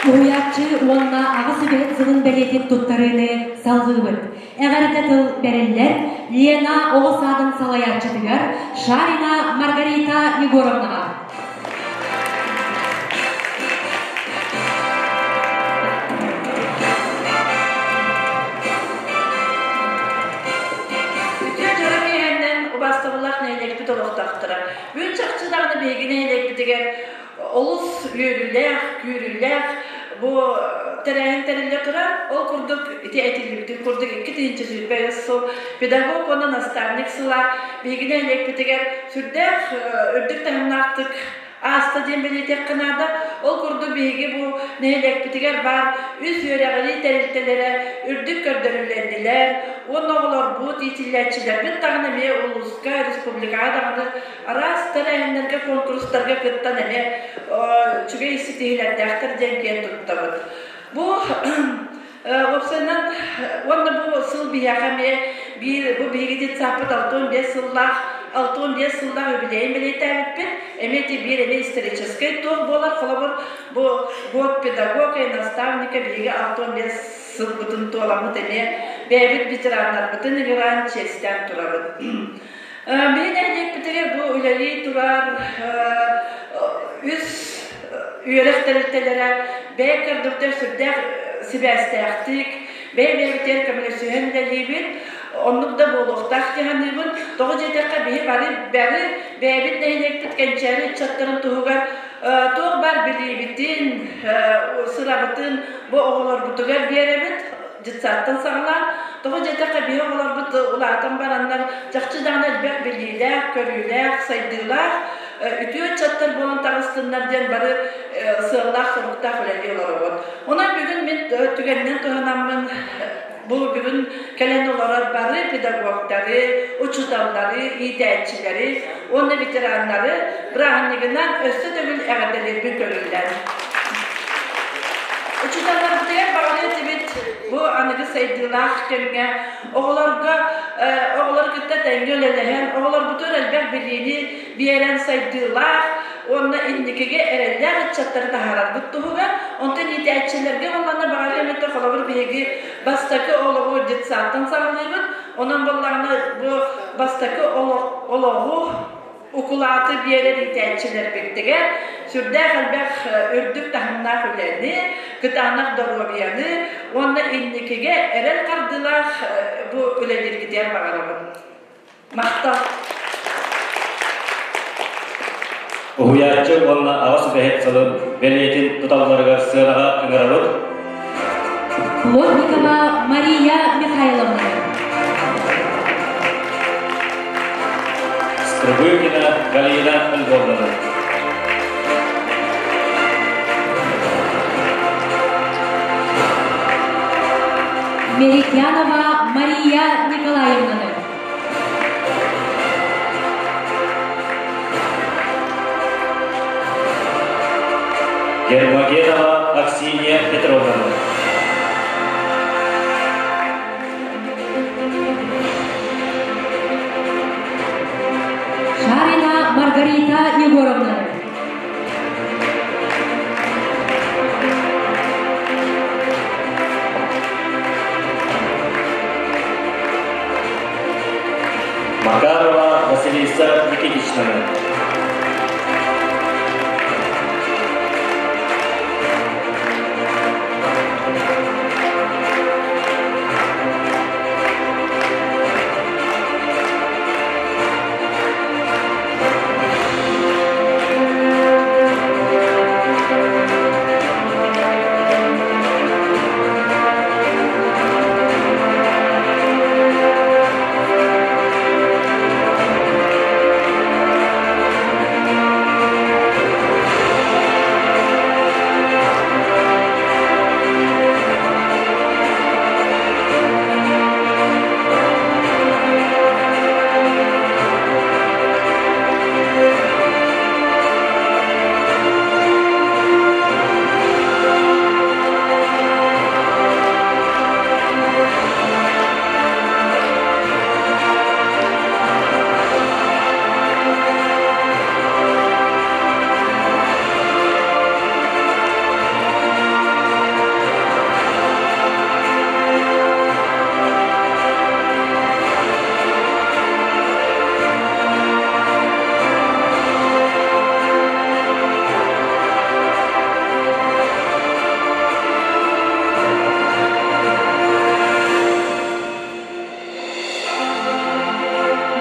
Уһуйааччы уонна аҕа сүбэһит сылын бэлиэтин туттарыыны салҕыыбыт. Эҕэрдэ тыл бэриллэр Лена оҕо саадын салайааччытыгар Шарина Маргарита Егоровнаҕа. Үтүө дьоро киэһэннэн убаастабыллаах нэһилиэкпит олохтоохторо. Бүгүн чахчы даҕаны биһиги нэһилиэкпитигэр олус үөрүүлээх, күүрүүлээх бу тэрээһин тэриллэ турар. Ол курдук ити этиллибитин курдук 2025 сыл педагог уонна наставник сыла биһиги нэһилиэкпитигэр сүрдээх үрдүк таһымнаахтык ааста диэн бэлиэтиэххэ наада. Ол курдук биһиги бу нэһилиэкпитигэр баар үс үөрэҕирии тэрилтэлэрэ үрдүк көрдөрүүлэннилэр уонна оҕолорбут, иитиллээччилэрбит даҕаны эмиэ улууска, республикаҕа даҕаны араас тэрээһиннэргэ, куонкурустарга кыттан эмиэ үчүгэй ситиһиилэрдээхтэр диэн киэн туттабыт. Бу уопсайынан уонна бу сыл биһиэхэ эмиэ биир бу биһиги детсаппыт 65 сыллаах 65 сыллаах юбилейын бэлиэтээбиппит. Эмиэ ити биир эмиэ историческай туох буолар. Холобур, Бу год педагога и наставника биһиги 65 сылбытын туоламмыт эмиэ бэйэбит ветераннарбытын ыҥыран чиэстээн турабыт. Биһи нэһилиэкпитигэр бу үлэлии турар үс үөрэх тэрилтэлэрэ бэйэ көрдөрдөр сүрдээх сибээстээхтик, бэйэ-бэйэбитигэр көмөлөсүһэн үлэлиибит. Оннук да буолуохтаах дии саныыбын. Тоҕо диэтэххэ, биһи бары бары бэйэбит нэһилиэкпит кэнчээри ыччаттарын туһугар туох баар билиибитин, сырабытын бу оҕолорбутугар биэрэбит детсадтан саҕалаан. Тоҕо диэтэххэ, биһи оҕолорбут улаатан бараннар чахчы даҕаны элбэх билиилээх, көрүүлээх, сайдыылаах үтүө ыччаттар буолан таҕыстыннар диэн бары сыаллаах-соруктаах үлэлии олоробут. Онон бүгүн мин түгэнинэн туһанаммын бу бүгүн кэлэн олорор бары педагогтары, учууталлары, иитээччилэри уонна ветераннары бырааһынньыгынан өссө төгүл эҕэрдэлиирбин көҥүллэн. Учууталларбытыгар баҕарыа этибит бу аныгы сайдыылаах кэмҥэ оҕолорго оҕолору кытта тэҥҥэ үлэлэһэн, оҕолорбутугар элбэх билиини биэрэн сайдыылаах уонна инникигэ эрэллээх ыччаттары таһаарарбыт туһугар, онтон иитээччилэргэ буоллаҕына баҕарыам этэ, холобур, биһиги бастакы олоҕу детсадтан саҕалыыбыт, онон буоллаҕына бу бастакы олоҕу укулааты биэрэр иитээччилэрбитигэр сүрдээх элбэх үрдүк таһымнаах үлэни, кытаанах доруобуйаны уонна инникигэ эрэл хардыылаах бу үлэлииргитигэр баҕарабын. Махтал! Уһуйааччы уонна аҕа сүбэһит сылын бэлиэтин туталларыгар сыанаҕа ыҥырабыт. Плотникова Мария Михайловна. Скрыбыкина Галина Львовна. Мерикянова Мария Николаевнаны. Гермогенова Аксинья Петровна. Шарина Маргарита Егоровна. Макарова Василиса Никитична.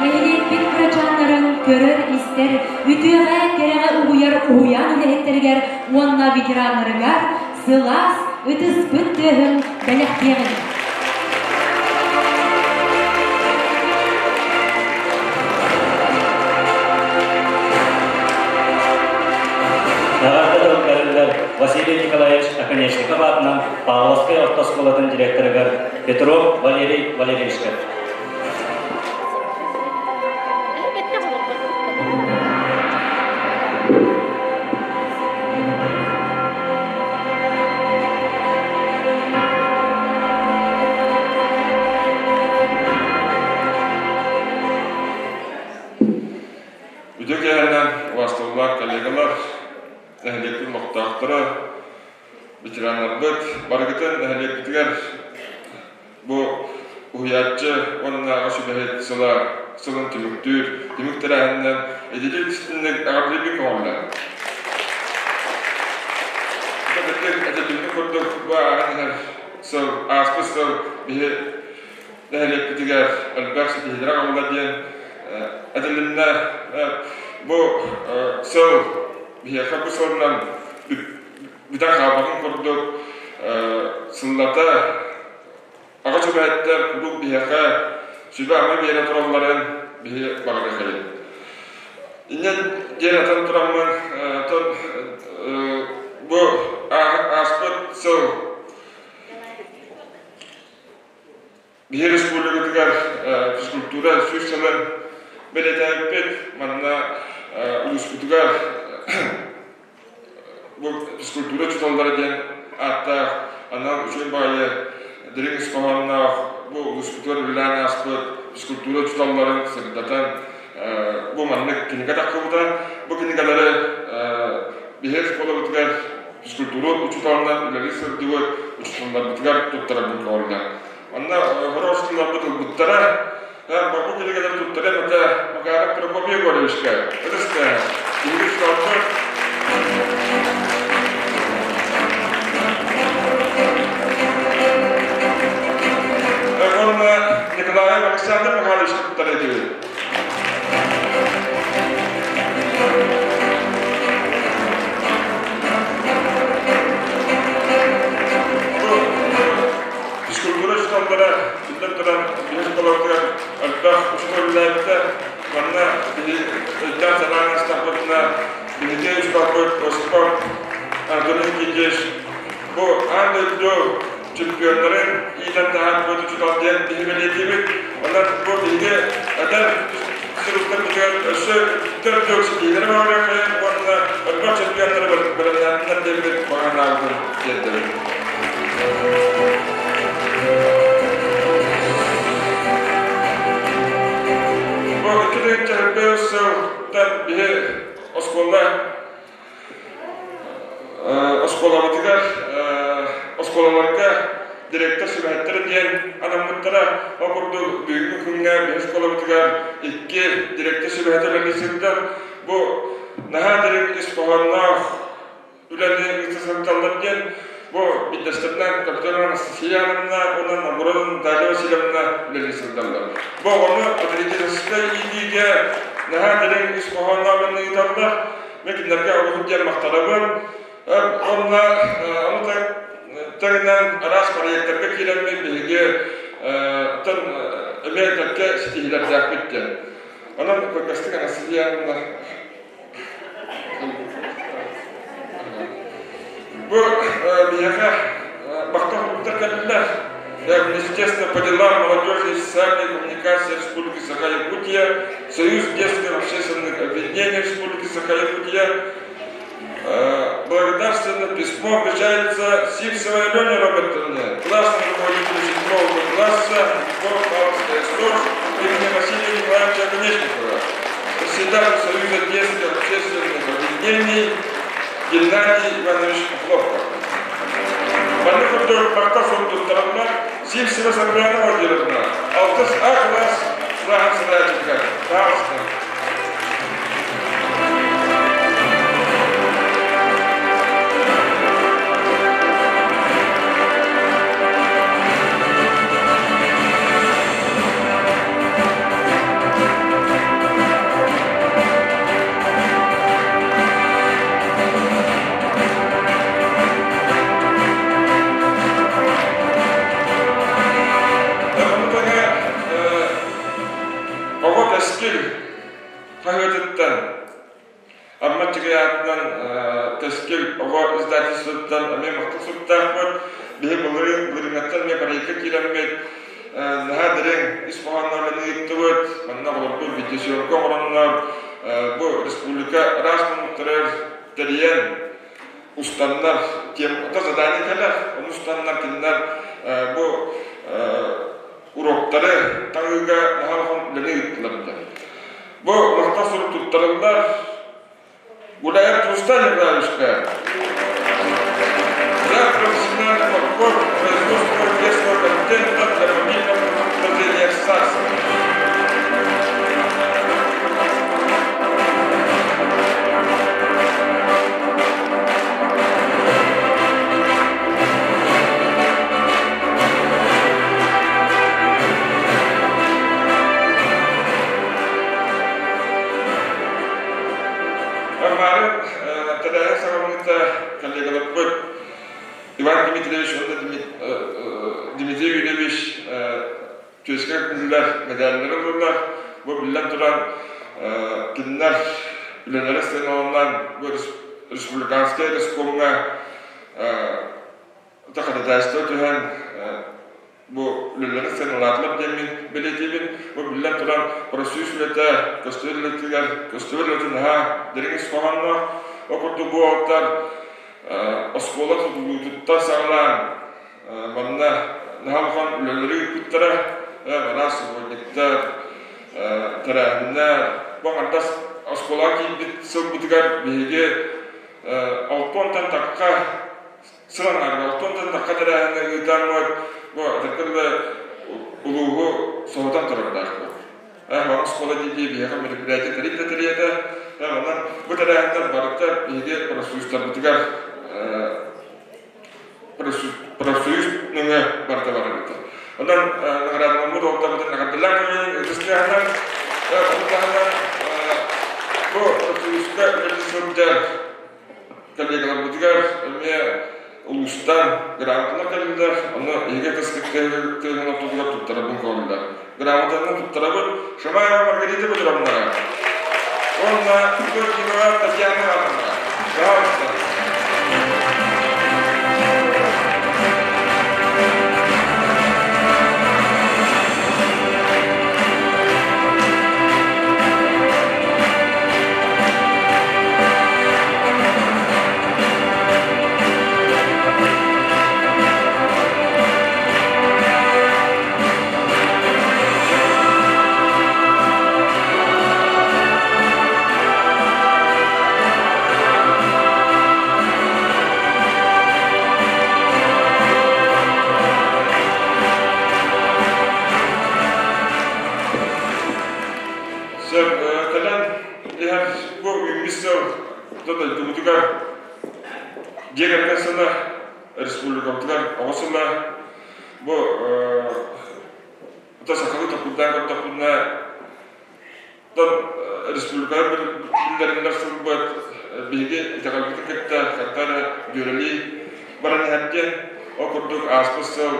Нэһилиэкпит кырачааннарын көрөр-истэр, үтүөҕэ, кэрэҕэ угуйар уһуйаан үлэһиттэригэр уонна ветераннарыгар сылаас ытыспыт тыаһын бэлэхтиэҕиҥ. Эҕэрдэ тыл бэриллэр Василий Николаевич Оконешников аатынан Павловскай орто оскуолатын директорыгар Петров Валерий Валерьевичка. Үтүө киэһэнэн убаастабыллаах коллегалар, нэһилиэктэр олохтоохторо. олохтоохторо, ветераннарбыт, барыгытын нэһилиэкпитигэр бу уһуйааччы уонна аҕа сүбэһит сыла сылын түмүктүүр түмүк тэрээһининэн ититик истинник эҕэрдэлиибин көҕүллээн. Этилинник курдук бу ааһан иһэр сыл, ааспыт сыл биһи нэһилиэкпитигэр элбэх ситиһиилэри аҕалла диэн этилиннэ. Бу сыл биһиэхэ бу сылынан бүтэн хаалбатын курдук сыллата аҕа сүбэһиттэр куруук биһиэхэ сүбэ-ама биэрэ туралларын биһи баҕарыахайын. Инньэ диэн этэн тураммын, бу ааспыт сыл Биһи республикатыгар физкультура 100 сылын бэлиэтээбиппит. Манна улууспутугар бу физкультура учууталлара диэн ааттаах анал үчүгэй баҕайы дириҥ ис хоһоонноох бу улууспутугар үлэлээн ааспыт физкультура учууталларын сырдатан бу маннык кинигэ тахсыбыта. Бу кинигэлэри биһи оскуолабытыгар физкультура учууталынан үлэлии сылдьыбыт учууталларбытыгар туттарарбын көҕүллээн. Онно Хоровскийларбыт ылбыттара, бу кинигэлэри туттарыам этэ Макаров Прокопий Егоровичка. Ытыска, биһиги учууталбыт. Уонна Николаев Александр Михайловичка туттар этибит. Физкультура учууталлара биллэн туран биһиги оскуолабытыгар элбэх учуутал үлэлээбитэ. Манна биһи өйдөөн-санаан астахпытына биһиги учууталбыт Осипов Анатолий Никитич бу аан дойду чемпионнарын иитэн таһаарбыт учуутал диэн биһи бэлиэтиибит. Онон бу биһиги эдэр суруктарбытыгар өссө төрдүк ситиһиилэри баҕарыаххайын уонна элбэх чемпионнары бэлэмнээтиннэр диэммит баҕа санаабытын тиэрдэбит. Бу 2005 сылтан биһи оскуола Оскуолабытыгар оскуолаларга директор сүбэһиттэрэ диэн анаммыттара. Ол курдук бүгүҥҥү күҥҥэ биһи оскуолабытыгар икки директор сүбэһитэ үлэлии сылдьар. Бу наһаа дириҥ ис хоһоонноох үлэни ыыта сылдьаллар диэн бу биирдэстэринэн Капиталина Анастасия Ивановна уонна Новгородова Наталья Васильевна үлэлии сылдьаллар. Бу оҕону патриотическай иитиигэ наһаа дириҥ ис хоһоонноох үлэни ыыталлар. Мин кинилэргэ олуһун диэн махтанабын. Онно ону тэҥинэн араас проектарга киирэммит биһиги оттон эмиэ кэккэ ситиһиилэрдээхпит диэн. Онон кылгастык Анастасия Бу биһиэхэ махтал суруктар кэллилэр. Министерство по делам молодежи и социальной коммуникации Республики Саха-Якутия, Союз детских общественных объединений Республики Саха-Якутия. Благодарственное письмо вручается Сивцевой Алене Робертовне, классному руководителю 7 класса Павловская СТОР имени Василия Николаевича Конечникова, председатель Союза детских общественных объединений Геннадий Иванович Хлопков. Манна курдук махтал суруктарына Сивцева Саргылана Владимировна, алтыс А класс кылааһын салайааччытыгар. Пожалуйста. Оҕо Кэскил хаһыатыттан Амма Чыгыйаатынан Кэскил оҕо издательствоттан эмиэ махтал суруктаахпыт. Биһи былырыын былырыыҥҥаттан эмиэ парижка киирэммит наһаа дириҥ ис хоһоонноох ыыттыбыт. Манна оҕолорбут видеосъемка оҥороннор бу республика араас муннуктарыгар тэрийэн устаннар тем задание кэлэр. Ону устаннар кинилэр бу уроктары таҥыыга наһаа улахан үлэни ыыттылар этэ. Бу махтал сурук туттарыллар. Гуляев Рустам Николаевичка. коллегаларбыт Иван Дмитриевич уонна Дмитрий Юрьевич түөскэ күллэр медаллары ыллылар. Бу биллэн туран кинилэр үлэлэрэ сыаналанан бу республиканскай рескомҥа ходатайство түһэн бу үлэлэрин сыаналаатылар диэммин бэлиэтиибин. Бу биллэн туран профсоюз үлэтэ көстүбэт үлэтигэр көстүбэт үлэтин наһаа дириҥ ис хоһоонноох. Ол курдук бу уолаттар оскуола тутулуутуттан саҕалаан манна наһаа улахан үлэлэри ыыппыттара. Араас субботниктар, тэрээһиннэр. Бу аҥардас оскуолаҕа киирбит сылбытыгар биһиги 60-тан тахха сыл аҥаарыгар 60-тан тахха тэрээһини ыытаммыт бу атыркылла улууһу соһутан турардаахпыт. Маҥан оскуола дии биһиэхэ мероприятие тэрийдэ тэрийэтэ. Онон бу тэрээһиннэр барыта биһиги профсоюзтарбытыгар профсоюз нөҥө барыта барар этэ. Онон наградаламмыт уолтарбытын эҕэрдэлээн кэлин ытыс тыаһынан ону таһынан бу профсоюзка үлэлии сылдьар коллегаларбытыгар эмиэ улуустан грамоталар кэллилэр, ону эһиги ытыс тыаһын ортотугар туттарабын көҕүллэр. Грамотаны туттарабыт Шамаева Маргарита Петровнаҕа уонна Георгиева Татьяна Ивановнаҕа. Пожалуйста. Сөп, кэлэн иһэр бу үүммүт сыл дойдубутугар дьиэ кэргэн сыла, республикабытыгар оҕо сыла. Бу сахалыы толкуйдаан көрдөхпүнэ, республикаҕа биллэриллэр сылбыт биһиги итэҕэлбитин кытта ханна эрэ дьүөрэлии баран иһэр диэн. Ол курдук ааспыт сыл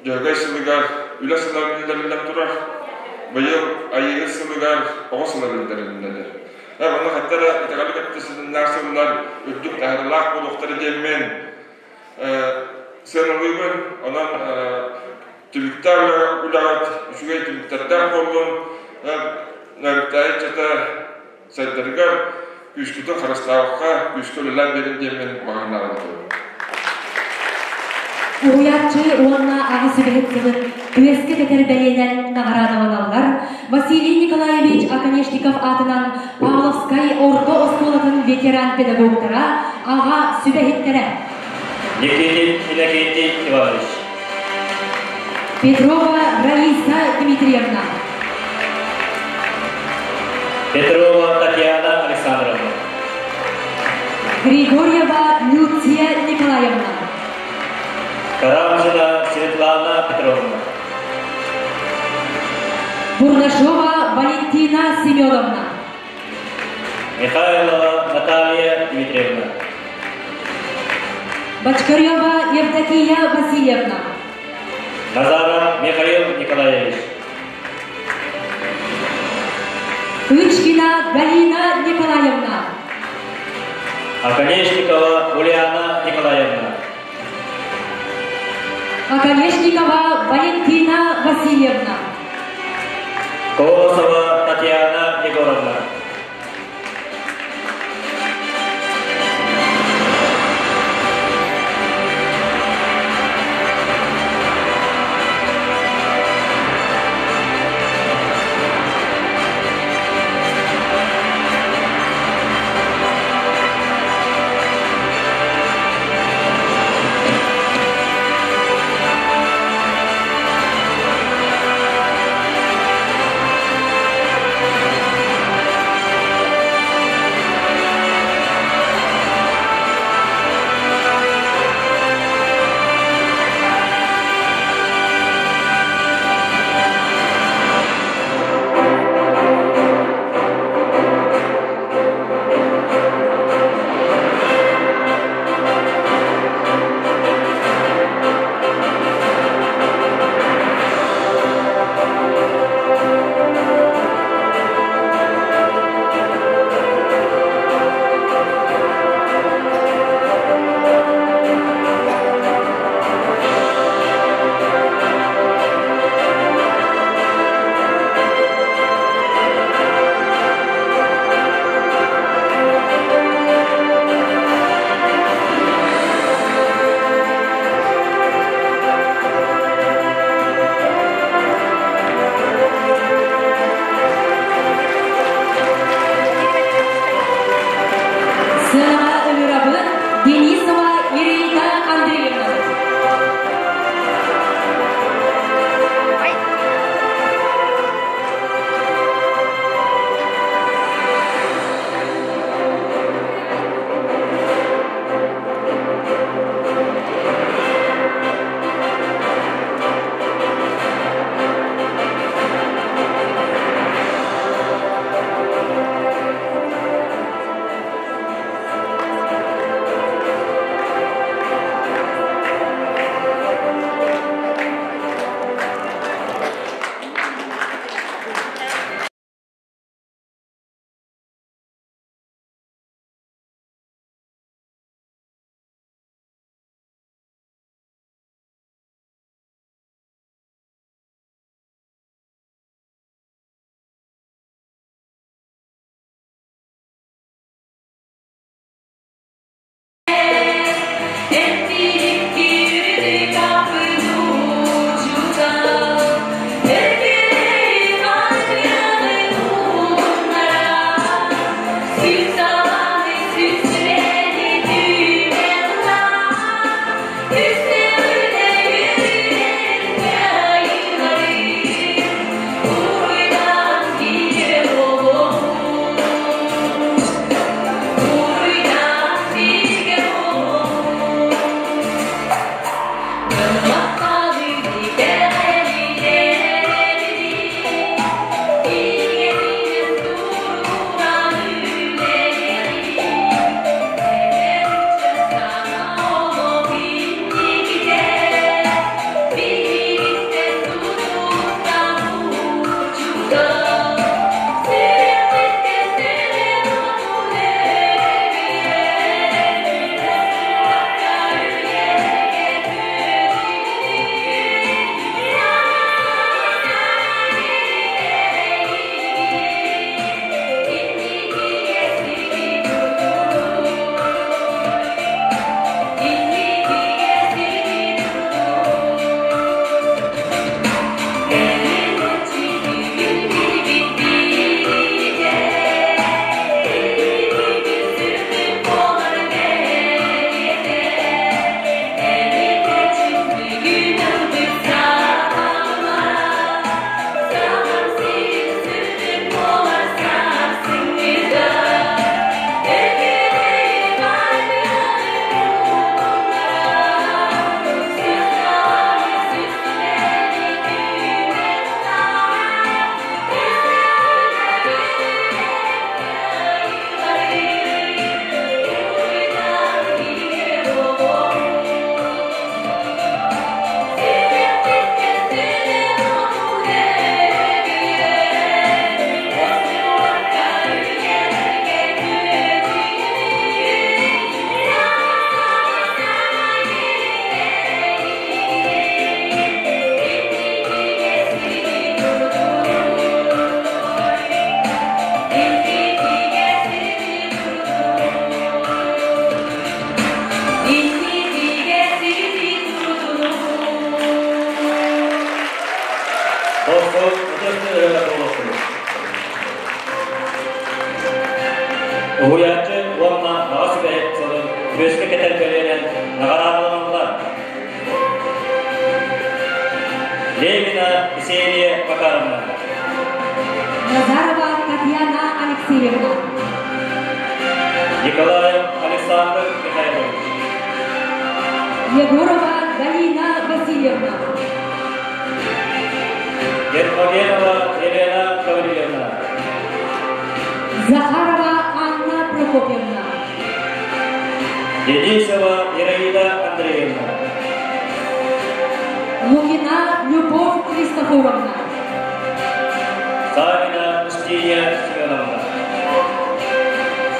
Дьөһөгөй сылыгар үлэ сыла биллэриллэн турар. Быйыл Айыыһыт сылыгар оҕо сыла биллэриллэр. Онно ханна эрэ итэҕэли кытта ситимнээх сыллар үрдүк таһаарыылаах буолуохтара диэммин сыаналыыбын. Онон түбүктээх үлэҕит үчүгэй түмүктэрдээх буоллун. Нөөрүктээйи ыччата сайдарыгар күүскүтүн харыстаабакка күүскэ үлэлээн биэрин диэммин баҕарнаабын этэбин. Уһуйааччы уонна аҕа сүбэһит сылын күөскэ кэтэр бэлиэнэн наҕараадаланаллар Василий Николаевич Оконешников аатынан Павловскай орто оскуолатын ветеран-педагогтара, аҕа сүбэһиттэрэ. Никитин Иннокентий Иванович. Петрова Раиса Дмитриевна. Петрова Татьяна Александровна. Григорьева Люция Николаевна. Карамзина Светлана Петровна. Бурнашова Валентина Семеновна. Михайлова Наталья Дмитриевна. Бочкарева Евдокия Васильевна. Назаров Михаил Николаевич. Кычкина Галина Николаевна. Оконешникова Ульяна Николаевна. Оконешникова Валентина Васильевна. Колосова Татьяна Егоровна. тыаһа буолуохтун. Уһуйааччы уонна аҕа сүбэһит сылын түөскэ кэтэр бэлиэнэн наҕараадаланаллар. Левина Ксения Макаровна. Назарова Татьяна Алексеевна. Николаев Александр Михайлович. Егорова Галина Васильевна. Гермогенова Елена Гавриловна. Захарова Анна Прокопьевна. Денисова Ираида Андреевна. Лукина Любовь Христофоровна. Савина Устинья Семеновна.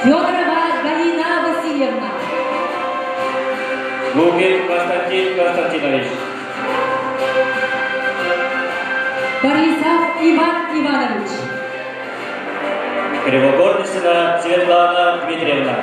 Федорова Галина Васильевна. Лукин Константин Константинович. Борисов Иван Иванович. Кривогорницына Светлана Дмитриевна.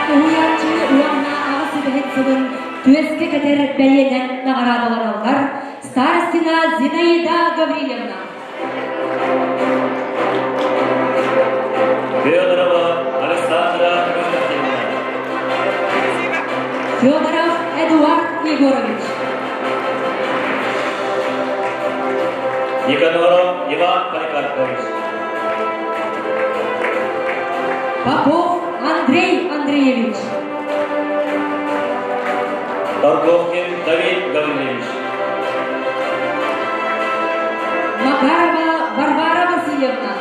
Уһуйааччы уонна аҕа сүбэһит сылын түөскэ кэтэр бэлиэнэн наҕараадаланаллар Старостина Зинаида Гаврильевна. Федорова Александра Константиновна. Федоров Эдуард Егорович. Никаноров Иван Поликарпович. Попов Андрей Андреевич. Торговкин Давид Гаврилович. Макарова Варвара Васильевна.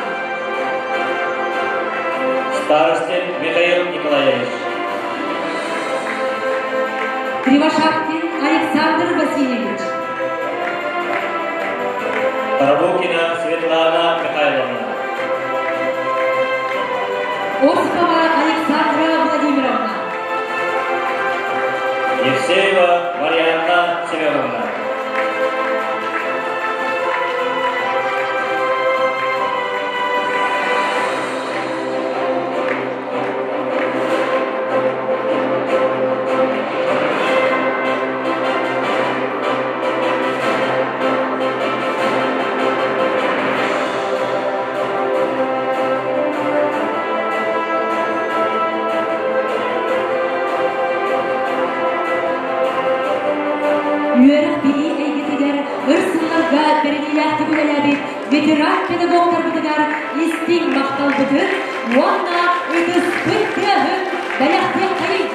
Старостин Михаил Николаевич. Кривошапкин Александр Васильевич. Тарабукина Светлана Михайловна. Осипова Александра Владимировна. Евсеева Марианна Семеновна. Үөрэх билии эйгэтигэр өр сылларга бэриниилээхтик үлэлээбит ветеран педагогтарбытыгар истиҥ махталбытын уонна ытыспыт тыаһын бэлэхтиэххэйиҥ!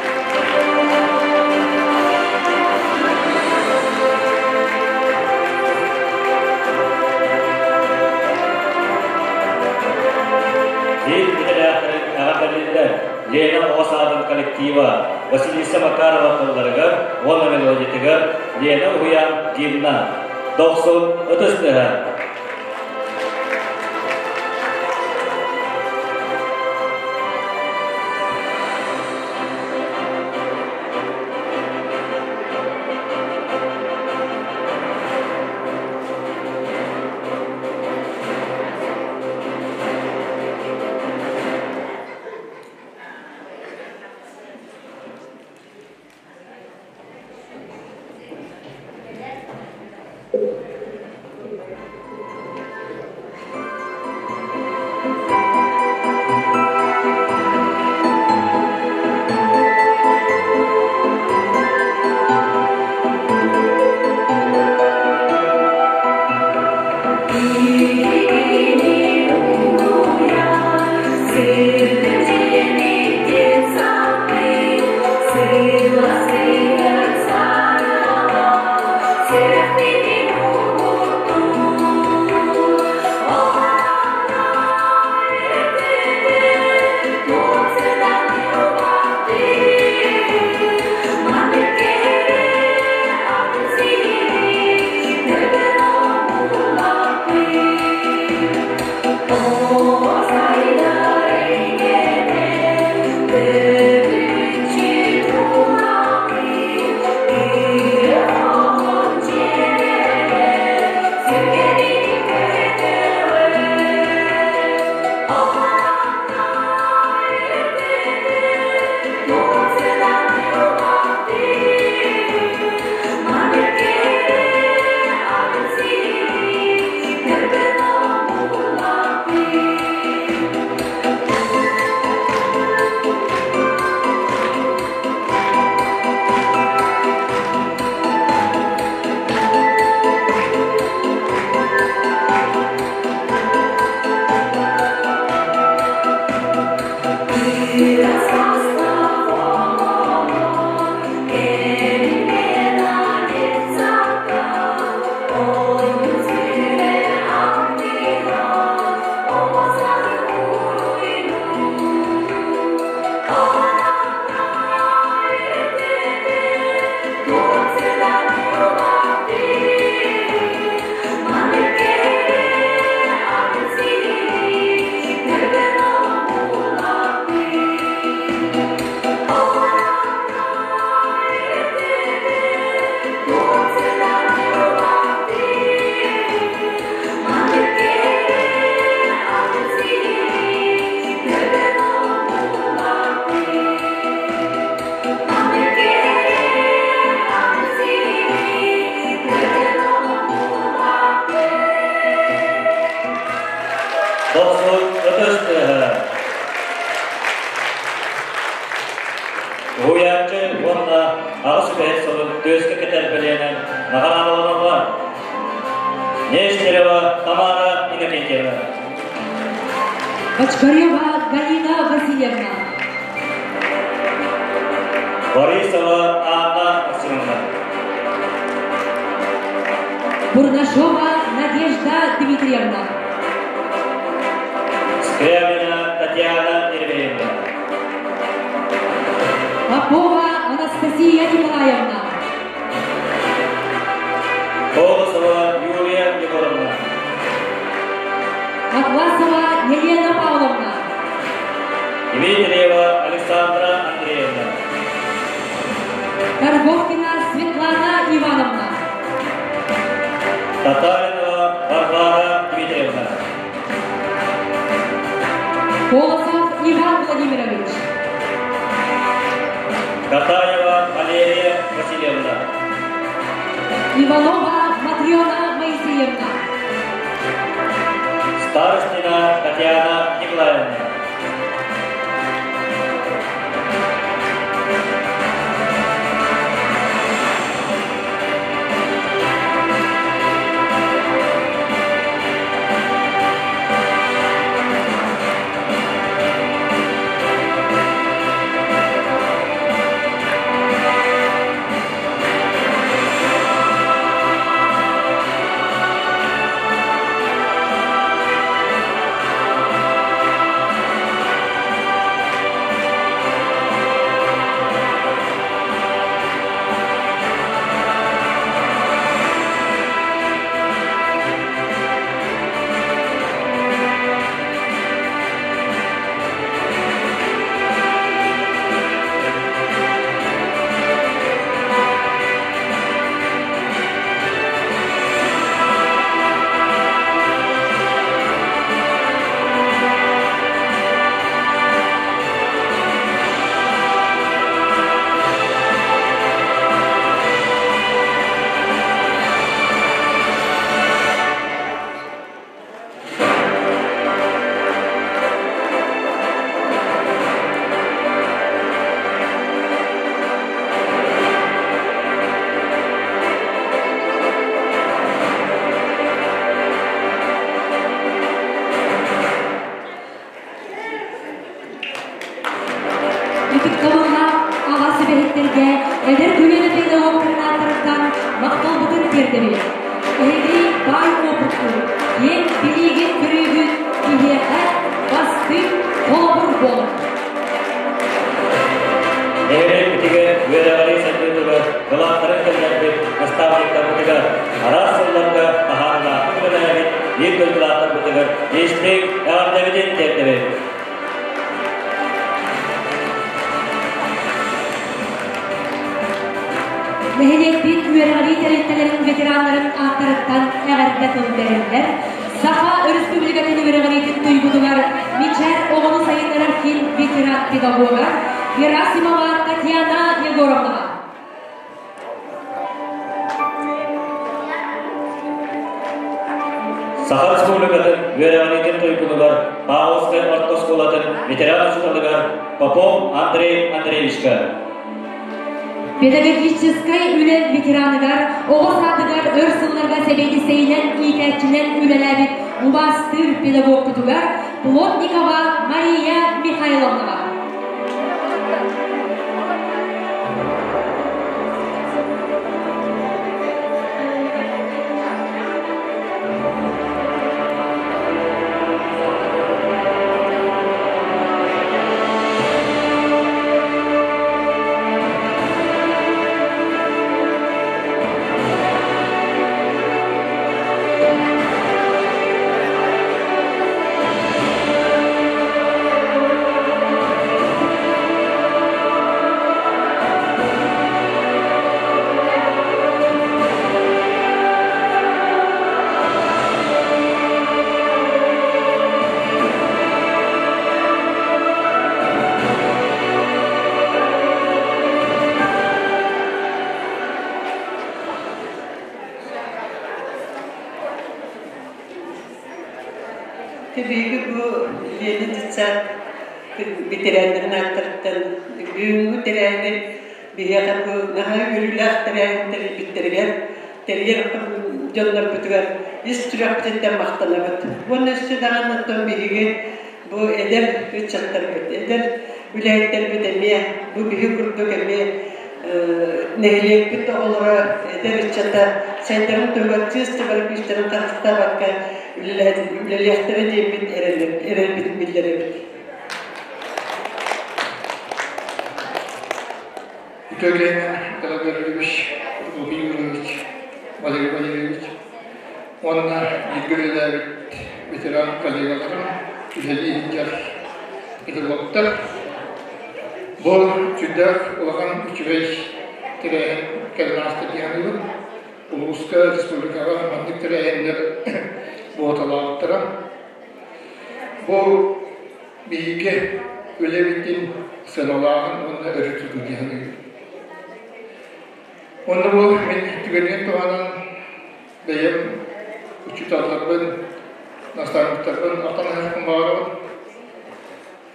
Биир идэлээхтэрин эҕэрдэлииллэр. Лена оҕо саадын коллектива Василиса Макарова тылларыгар уонна мелодиятыгар Лена уһуйаан гимна Дохсун ытыс тыаһа. Дохсун ытыс тыаһа. Уһуйааччы уонна аҕыс үгэһит сылын түөскэ кэтэр бэлиэнэн наҕараадаланаллар. Нестерева Тамара Иннокентьевна. Бочкарева Галина Васильевна. Борисова Анна Максимовна. Бурнашова Надежда Дмитриевна. Скрябина Татьяна Еремеевна. Попова Анастасия Николаевна. Колосова Юлия Егоровна. Атласова Елена Павловна. Дмитриева Александра Андреевна. Карбовкина Светлана Ивановна. Татаринова Варвара Дмитриевна. Колосов Иван Владимирович. Катаева Валерия Васильевна. Иванова Матрена Моисеевна. Старостина Татьяна Николаевна. Киэҥ билиигит-көрүүгүт киһиэхэ бастыҥ холобур буолар. Нэһилиэкпитигэр үөрэҕирии сайдыытыгар кылааттарын киллэрбит наставниктарбытыгар араас сылларга таһаарыылаахтык үлэлээбит биир дойдулаахтарбытыгар истиҥ эҕэрдэбитин тиэрдэбит. Нэһилиэкпит үөрэҕирии тэрилтэлэрин ветераннарын ааттарыттан эҕэрдэ тыл бэриллэр. Саха Өрөспүүбүлүкэтин үөрэҕириитин туйгунугар Мичээр оҕону сайыннарар киин ветеран-педагога Герасимова Татьяна Егоровнаҕа. Саха Республикатын үөрэҕириитин туйгунугар Павловскай орто оскуолатын ветеран учууталыгар Попов Андрей Андреевичка. Педагогическай үлэ ветераныгар, оҕо саадыгар өр сылларга сэбиэдиссэйинэн иитээччинэн үлэлээбит убаастыыр педагогпутугар Плотникова Мария Михайловнаҕа. Биһиги бу Ленин детсад ветераннарын ааттарыттан бүгүҥҥү тэрээһини биһиэхэ бу наһаа үөрүүлээх тэрээһин тэрийбиттэригэр тэрийэр дьоннорбутугар ис сүрэхпититтэн махтанабыт. Уонна өссө даҕаны оттон биһиги бу эдэр ыччаттарбыт, эдэр үлэһиттэрбит эмиэ бу биһи курдук эмиэ нэһилиэкпит оҕолоро, эдэр ыччата сайдарын туһугар чыыс чабар күүстэрин харыстаабакка үлэлиэхтэрэ диэммит эрэлбитин биллэрэбит. Үтүө Николай Гаврильевич, Лукин Юрьевич, Валерий Валерьевич уонна бииргэ үлэлээбит ветеран коллегаларым, үлэлии сылдьар педагогтар. Бу сүрдээх улахан үчүгэй тэрээһин кэлэн ааста дии саныыбын. Улууска, республикаҕа маннык тэрээһиннэр буоталаабыттара. Бу биһиги үлэбитин сыаналааһын уонна өрө тутуу дии саныыбын. Уонна бу мин түгэнинэн туһанан бэйэм учууталларбын, наставниктарбын ахтан аһыахпын баҕарабын.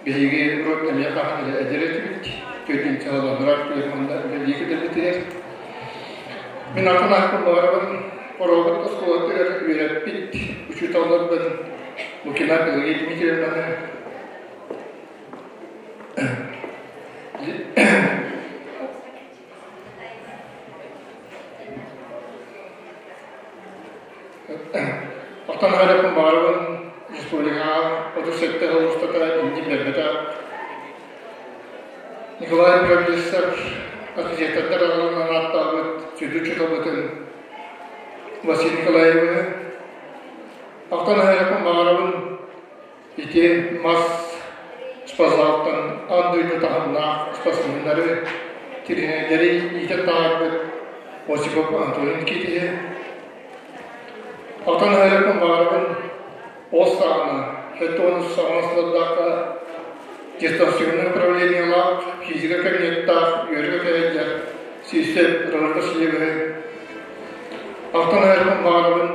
Биһиги урут эмиэ хаһан эрэ эдэр этибит, төрдүн саҕаланнарар түгэн манна үлэлии кэлэрбитигэр. Мин ахтан аһыахпын баҕарабын, Хорообут оскуолатыгар үөрэппит учууталларбын Лукина Пелагея Дмитриевнаны, Оттон аҕайдаппын баҕарабын республикаҕа 37 сыл устата иннин биэрбэтэх Николай Прогрессов архитектордар аҕаларынан ааттаабыт сүдү учууталбытын Василий Николаевиһы. Оттон аҕайдаппын баҕарабын ити мас спортзалтан аан дойду таһымнаах спортсменнары, тренердэри иитэн таһаарбыт Осипов Анатолий Никитиһи. Алтан Аһыйаппын баҕарабын ол саҕана 78 сыллардаахха дистанционнай управлениелаах физика кабинеттаах үөрэх кэһэйдэр Сиисэп Роман Васильевиһы. Алтан Аһыйаппын баҕарабын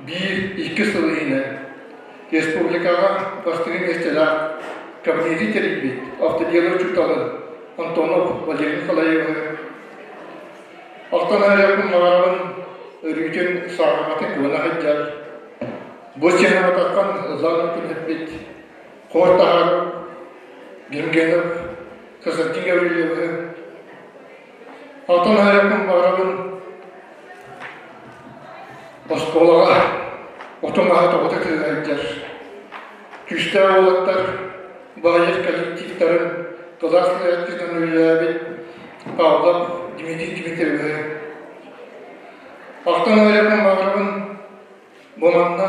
биир-икки сыл иһинэн Республикаҕа бастакы миэстэлээх кабинеты тэрийбит автодело учууталын Антонов Валерий Николаевиһы Алтан Аһыйаппын баҕарабын өрүүтүн сааһыматын куона сылдьар. Бу сыаналатаххан ыллаан күнүппүт хор таһаарып Гергенов Константин Гаврильевиһы Алтан Аһыйаппын баҕарабын оскуолаҕа. Оту-маһы тоҕута тыаһайдьар. Күүстээх уолаттар баайар коллективтарын кылаас салайааччытынан үлэлээбит Павлов Дмитрий Дмитриевиһы. Ахтан ыларым баҕарабын бу манна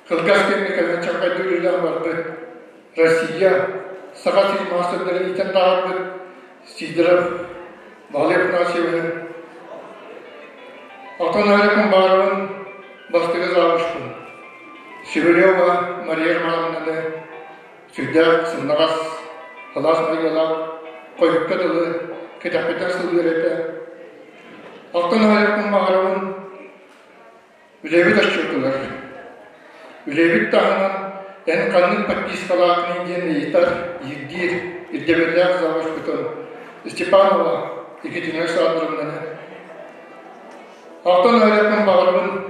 кылгас кэмҥэ кэлэн чаҕылхайдык үлэлээн барбыт Россия Саха сирин маастардарын иитэн таһаарбыт Сидоров Валерий Афанасьевиһы. Оттон ыларым баҕарабын бастакы завучпун Шевелева Мария Романовнаны сүрдээх сымнаҕас, сылаас майгылаах, хойукка дылы кэтэхпитин сылдьар этэ. Оттон ыларым баҕарабын Үлэбит отчуотугар. Үлэбит таһынан эн ханнык подпискалааххыный диэн ыйытар, ирдиир, ирдэбиллээх завучпутун Степанова Екатерина Александровнаны. Алтан ырыатын баҕарабын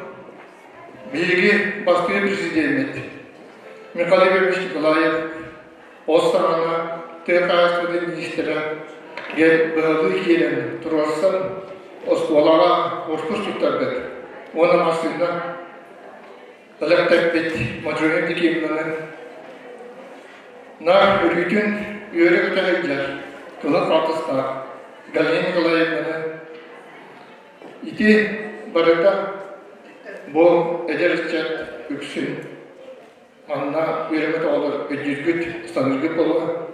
биһиги бастыыр президеммит Михаил Егорович Николаев ол саҕана тыа хаһаайыстыбатын миниистирэ диэн быһалыы киирэн туруорсан оскуолаҕа корпус туттарбыт уонна массыына бэлэхтэппит Матрена Никитинаны наар өрүүтүн үөрэ-көтө сылдьар кыһыл хаалтыстаах Галина Николаевнаны ити барыта бу эдэр ыччат үксүн Манна үөрэммит оҕолор өйдүүргүт, саныыргыт буолуо.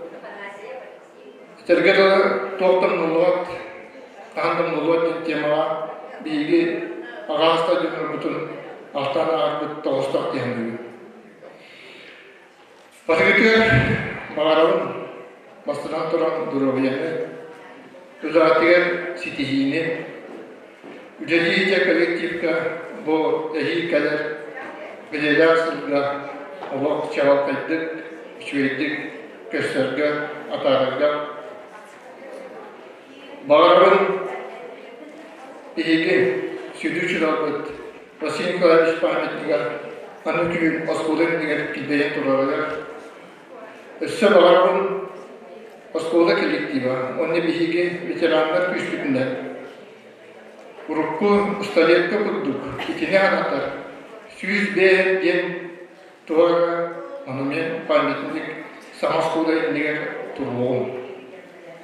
Этэргэ дылы, туох да умнуллубат, хаһан да умнуллубат диэн темаҕа биһиги аҕааста дьоннорбутун ахтан ааҕарбыт тоҕостоох диэн саныыбын. Бастакытыгар баҕарабын бастатан туран доруобуйаны, үлэҕитигэр ситиһиини, үлэлии дьэ коллективка бу эһиил кэлэр бэлиэлээх сылга олох чаҕылхайдык, үчүгэйдик көрсөргө, атаарарга баҕарабын. Биһиги сүдү учууталбыт Василий Николаевич памятнигар аны күһүн оскуола иннигэр килбэйэн турарыгар өссө баҕарабын оскуола коллектива уонна биһиги ветераннар күүспүтүнэн урукку столетка курдук итини анатар 105 диэн туһара монумент памятник саҥа оскуола иннигэр туруоҕум.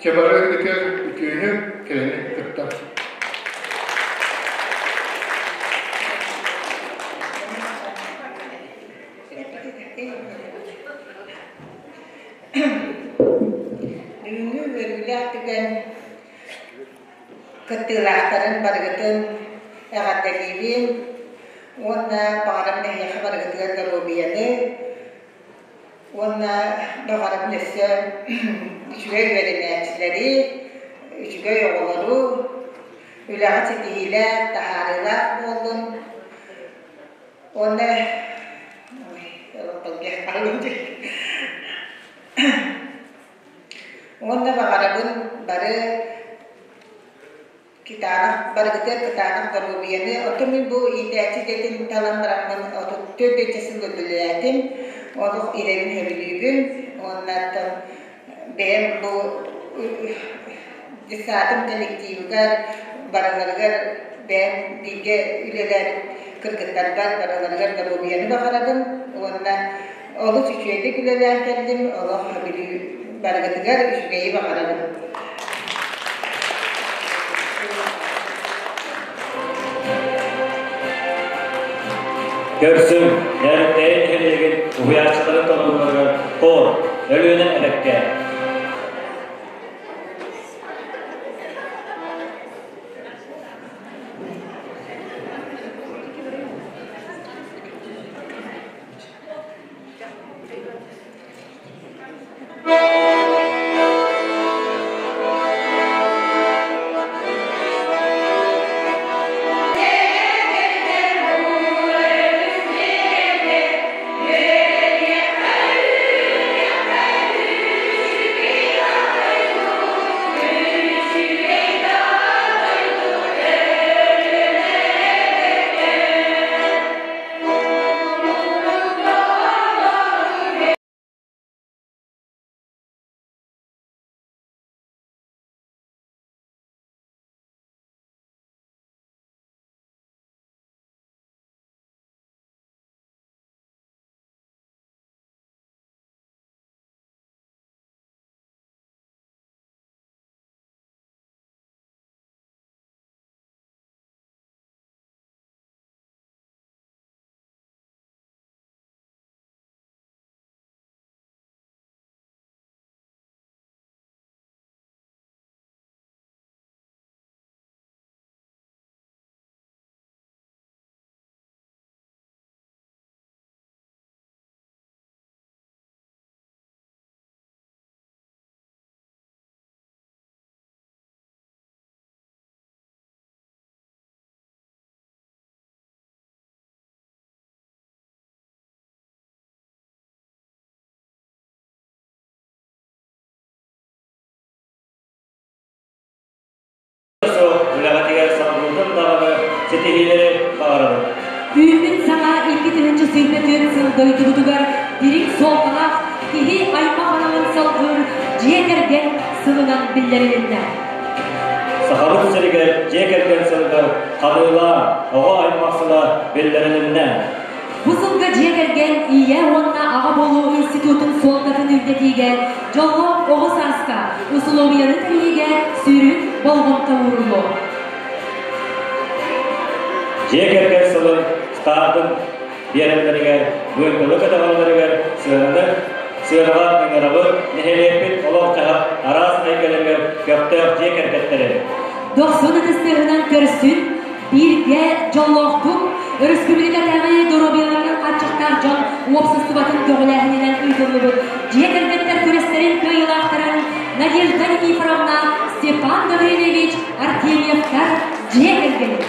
Чэ бары ытыар үтүөнү, кэрэни кытта. Бүгүҥҥү үөрүүлээх түгэн кыттыылаахтарын барыгытын эҕэрдэлиибин уонна баҕарабын эһиэхэ барыгытыгар доруобуйаны уонна баҕарабын өссө үчүгэй үөрэнээччилэри, үчүгэй оҕолору, үлэҕэ ситиһиилээх, таһаарыылаах буоллун уонна Уонна баҕарабын бары кытаанах барыгытыгар кытаанах доруобуйаны. Оттон мин бу иитээччи идэтин талан бараммын 34 сыл үлэлээтим. Олох идэбин сөбүлүүбүн. Уонна оттон бэйэм бу детсадым коллективыгар барыларыгар бэйэм бииргэ үлэлээбит кыргыттарбар барыларыгар доруобуйаны баҕарабын уонна олус үчүгэйдик үлэлээн кэллим, олох барыгытыгар үчүгэйи баҕарабын. Көрсүҥ, Нэртэйин нэһилиэгин уһуйааччыларын толорууларыгар хор, Өлүөнэ эбэккэ. дойдубутугар дириҥ суолталаах киһи аймах аналын салгыыр дьиэ кэргэн сылынан биллэрилиннэ. Сахабыт сиригэр дьиэ кэргэн сылыгар ханыылаах оҕо аймах сыла биллэрилиннэ. Бу сылга дьиэ кэргэн ийэ уонна аҕа буолуу институтун суолтатын үрдэтиигэ, дьоллоох оҕо сааска усулуобуйаны тэрийиигэ сүрүн болҕомто ууруллуо. Дьиэ кэргэн сылын стартын биэрэллэригэр, быыпылы көтөҕөллөрүгэр сыананы сыанаҕа ыҥырабыт, нэһилиэкпит олох-дьаһах араас эйгэлэригэр көхтөөх дьиэ кэргэттэрин. Дохсун ытыстыаһынан көрсүн, бииргэ дьоллоохтук, өрөспүүбүлүкэтээҕи доруобуйаларынан хааччахтаах дьон уопсастыбатын көҕүлээһининэн ыытыллыбыт дьиэ кэргэттэр күрэстэрин кыайыылаахтарын Надежда Никифоровна, Степан Гаврильевич Артемьевтар дьиэ кэргэнин.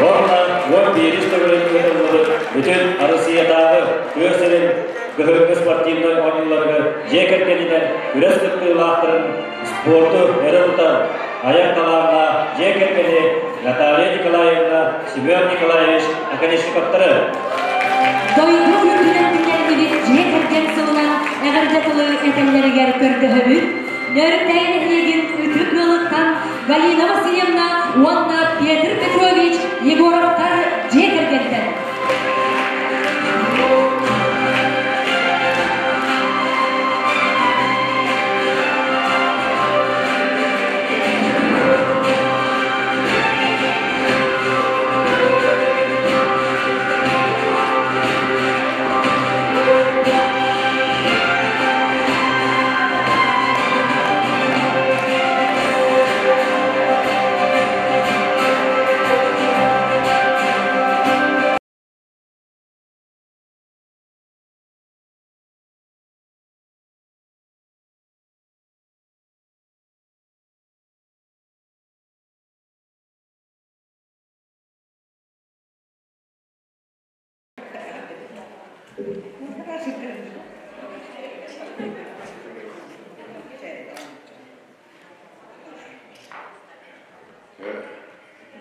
Уонна 11 төгүлүн ыытыллыбыт бүтүн Арассыыйатааҕы тыа сирин кыһыҥҥы спортивнай оонньууларыгар дьиэ кэргэнинэн күрэс кыттыылаахтарын спорту өрө тутар айар талааннаах дьиэ кэргэни Наталья Николаевна, Семен Николаевич Оконешниковтары. Дойду үрдүнэн биллэрдибит дьиэ кэргэн сылынан эҕэрдэ тылы этэллэригэр көрдөһөбүт. Нөөрүктэйэ нэһилиэгин ытык ыалыттан Галина Васильевна уонна Петр Петрович Егоровтар дьиэ кэргэттэр.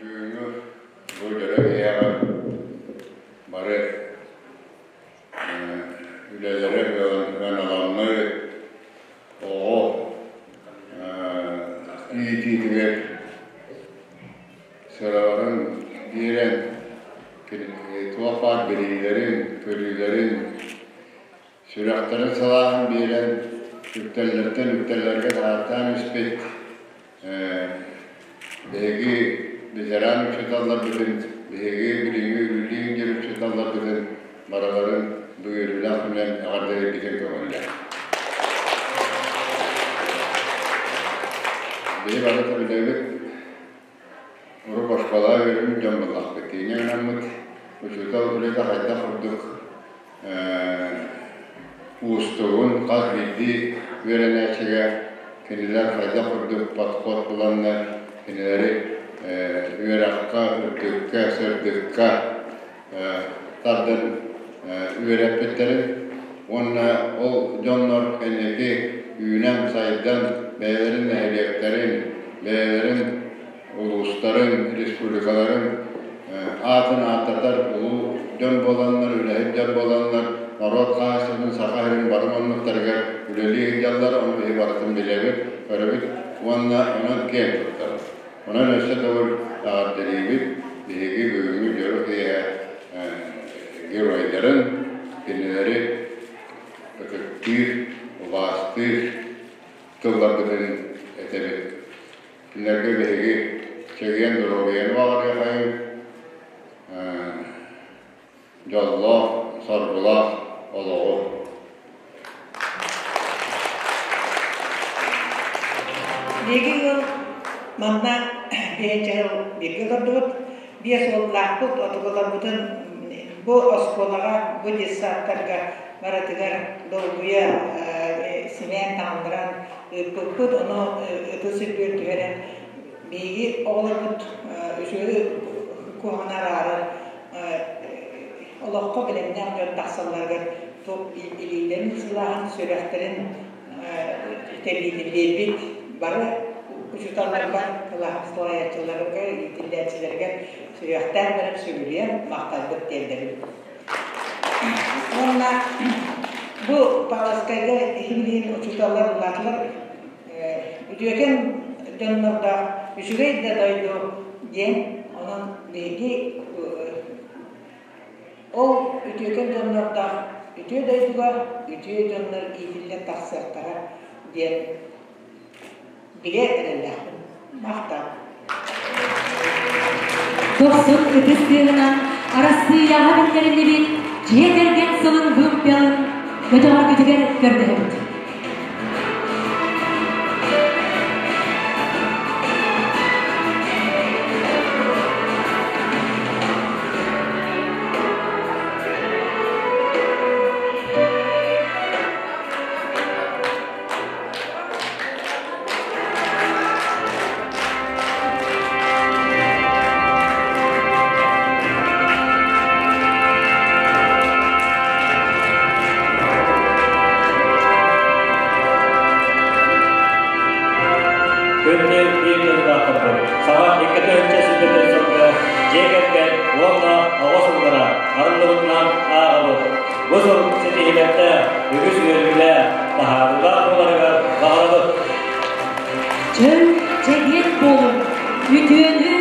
Бүгүҥҥү бу дьоро киһиэхэ бары үлэлэрэ ыаналанныы оҕо иитиитигэр сыраларын биэрэн туох баар билиилэрин, көрүүлэрин, сүрэхтэрин салааһын биэрэн үктэллэртэн үктэллэргэ таһаартаан испит биһиги ветеран учууталларбытын, биһиги билиҥҥи үлэлиир диэн учууталларбытын барыларын бүгүөрүүлээх күнүнэн эҕэрдэлиирбитин көҥүллээх. Биһи барыта билэбит, урут оскуолаҕа үөрэммит дьон буоллахпыт. Киинэ гынаммыт учуутал үлэтэ хайдах курдук уустугун хас биирдии үөрэнээччигэ кинилэр хайдах курдук подход буланнар кинилэри үөрэххэ, үрдүккэ, сырдыкка тардан үөрэппиттэрин уонна ол дьоннор кэнники үүнэн-сайдан бэйэлэрин нэһилиэктэрин, бэйэлэрин улуустарын, республикаларын аатын ааттатар улуу дьон буоланнар, үлэһит дьон буоланнар, норуот хаһаайыстыбатын Саха сирин бары муннуктарыгар үлэлии сылдьаллар, ону биһи барытын билэбит, көрөбүт уонна онон киэн туттабыт. Онон өссө төгүл эҕэрдэлиибит биһиги бүгүҥҥү дьоро киэһэ геройдарын, кинилэри ытыктыыр, убаастыыр тылларбытын этэбит. Кинилэргэ биһиги чэгиэн доруобуйаны баҕарыахайыҥ, дьоллоох, соргулаах олоҕу. Биһиги ыал манна биһи бииргэ олордубут, биэс уоллаахпыт, отугуларбытын бу оскуолаҕа, бу детсадтарга барытыгар долгуйа симээн таҥыннаран ыыппыппыт, ону ытыс үрдүгэр түһэрэн биһиги оҕолорбут үчүгэй куһаҕаны араарар олоххо бэлэмнээх дьон тахсалларыгар илиилэрин сылааһын, сүрэхтэрин тэбиитин биэрбит бары учууталларга, кылааһым салайааччыларыгар, иитиллээччилэригэр сүһүөхтээн баран сүгүрүйэн махталбыт тиэрдэбин. Онна бу Павловскайга иһин учууталлар улаатылар үтүөкэн дьоннордоох үчүгэй да дойду диэн онон биһиги ол үтүөкэн дьоннордоох үтүө дойдуга үтүө дьоннор иитиллэн тахсыахтара диэн бигэ эрэллээхпин. Махтал. Дохсун ытыс тыаһынан Арассыыйаҕа биллэриллибит дьиэ кэргэн сылын вымпелын көтөҕөргүтүгэр көрдөһөбүт. Күндү биир дойдулаахтарбыт, саҥа икки сүбэтин сылга дьиэ кэргэн уонна оҕо сыллара арыллыбытынан ааҕабыт. Бу сыл ситиһиилэрдээх, үгүс үөрүүлээх, таһаарыылаах буоларыгар баҕарабыт. Чөл, чэгиэн буолуҥ, үтүөнү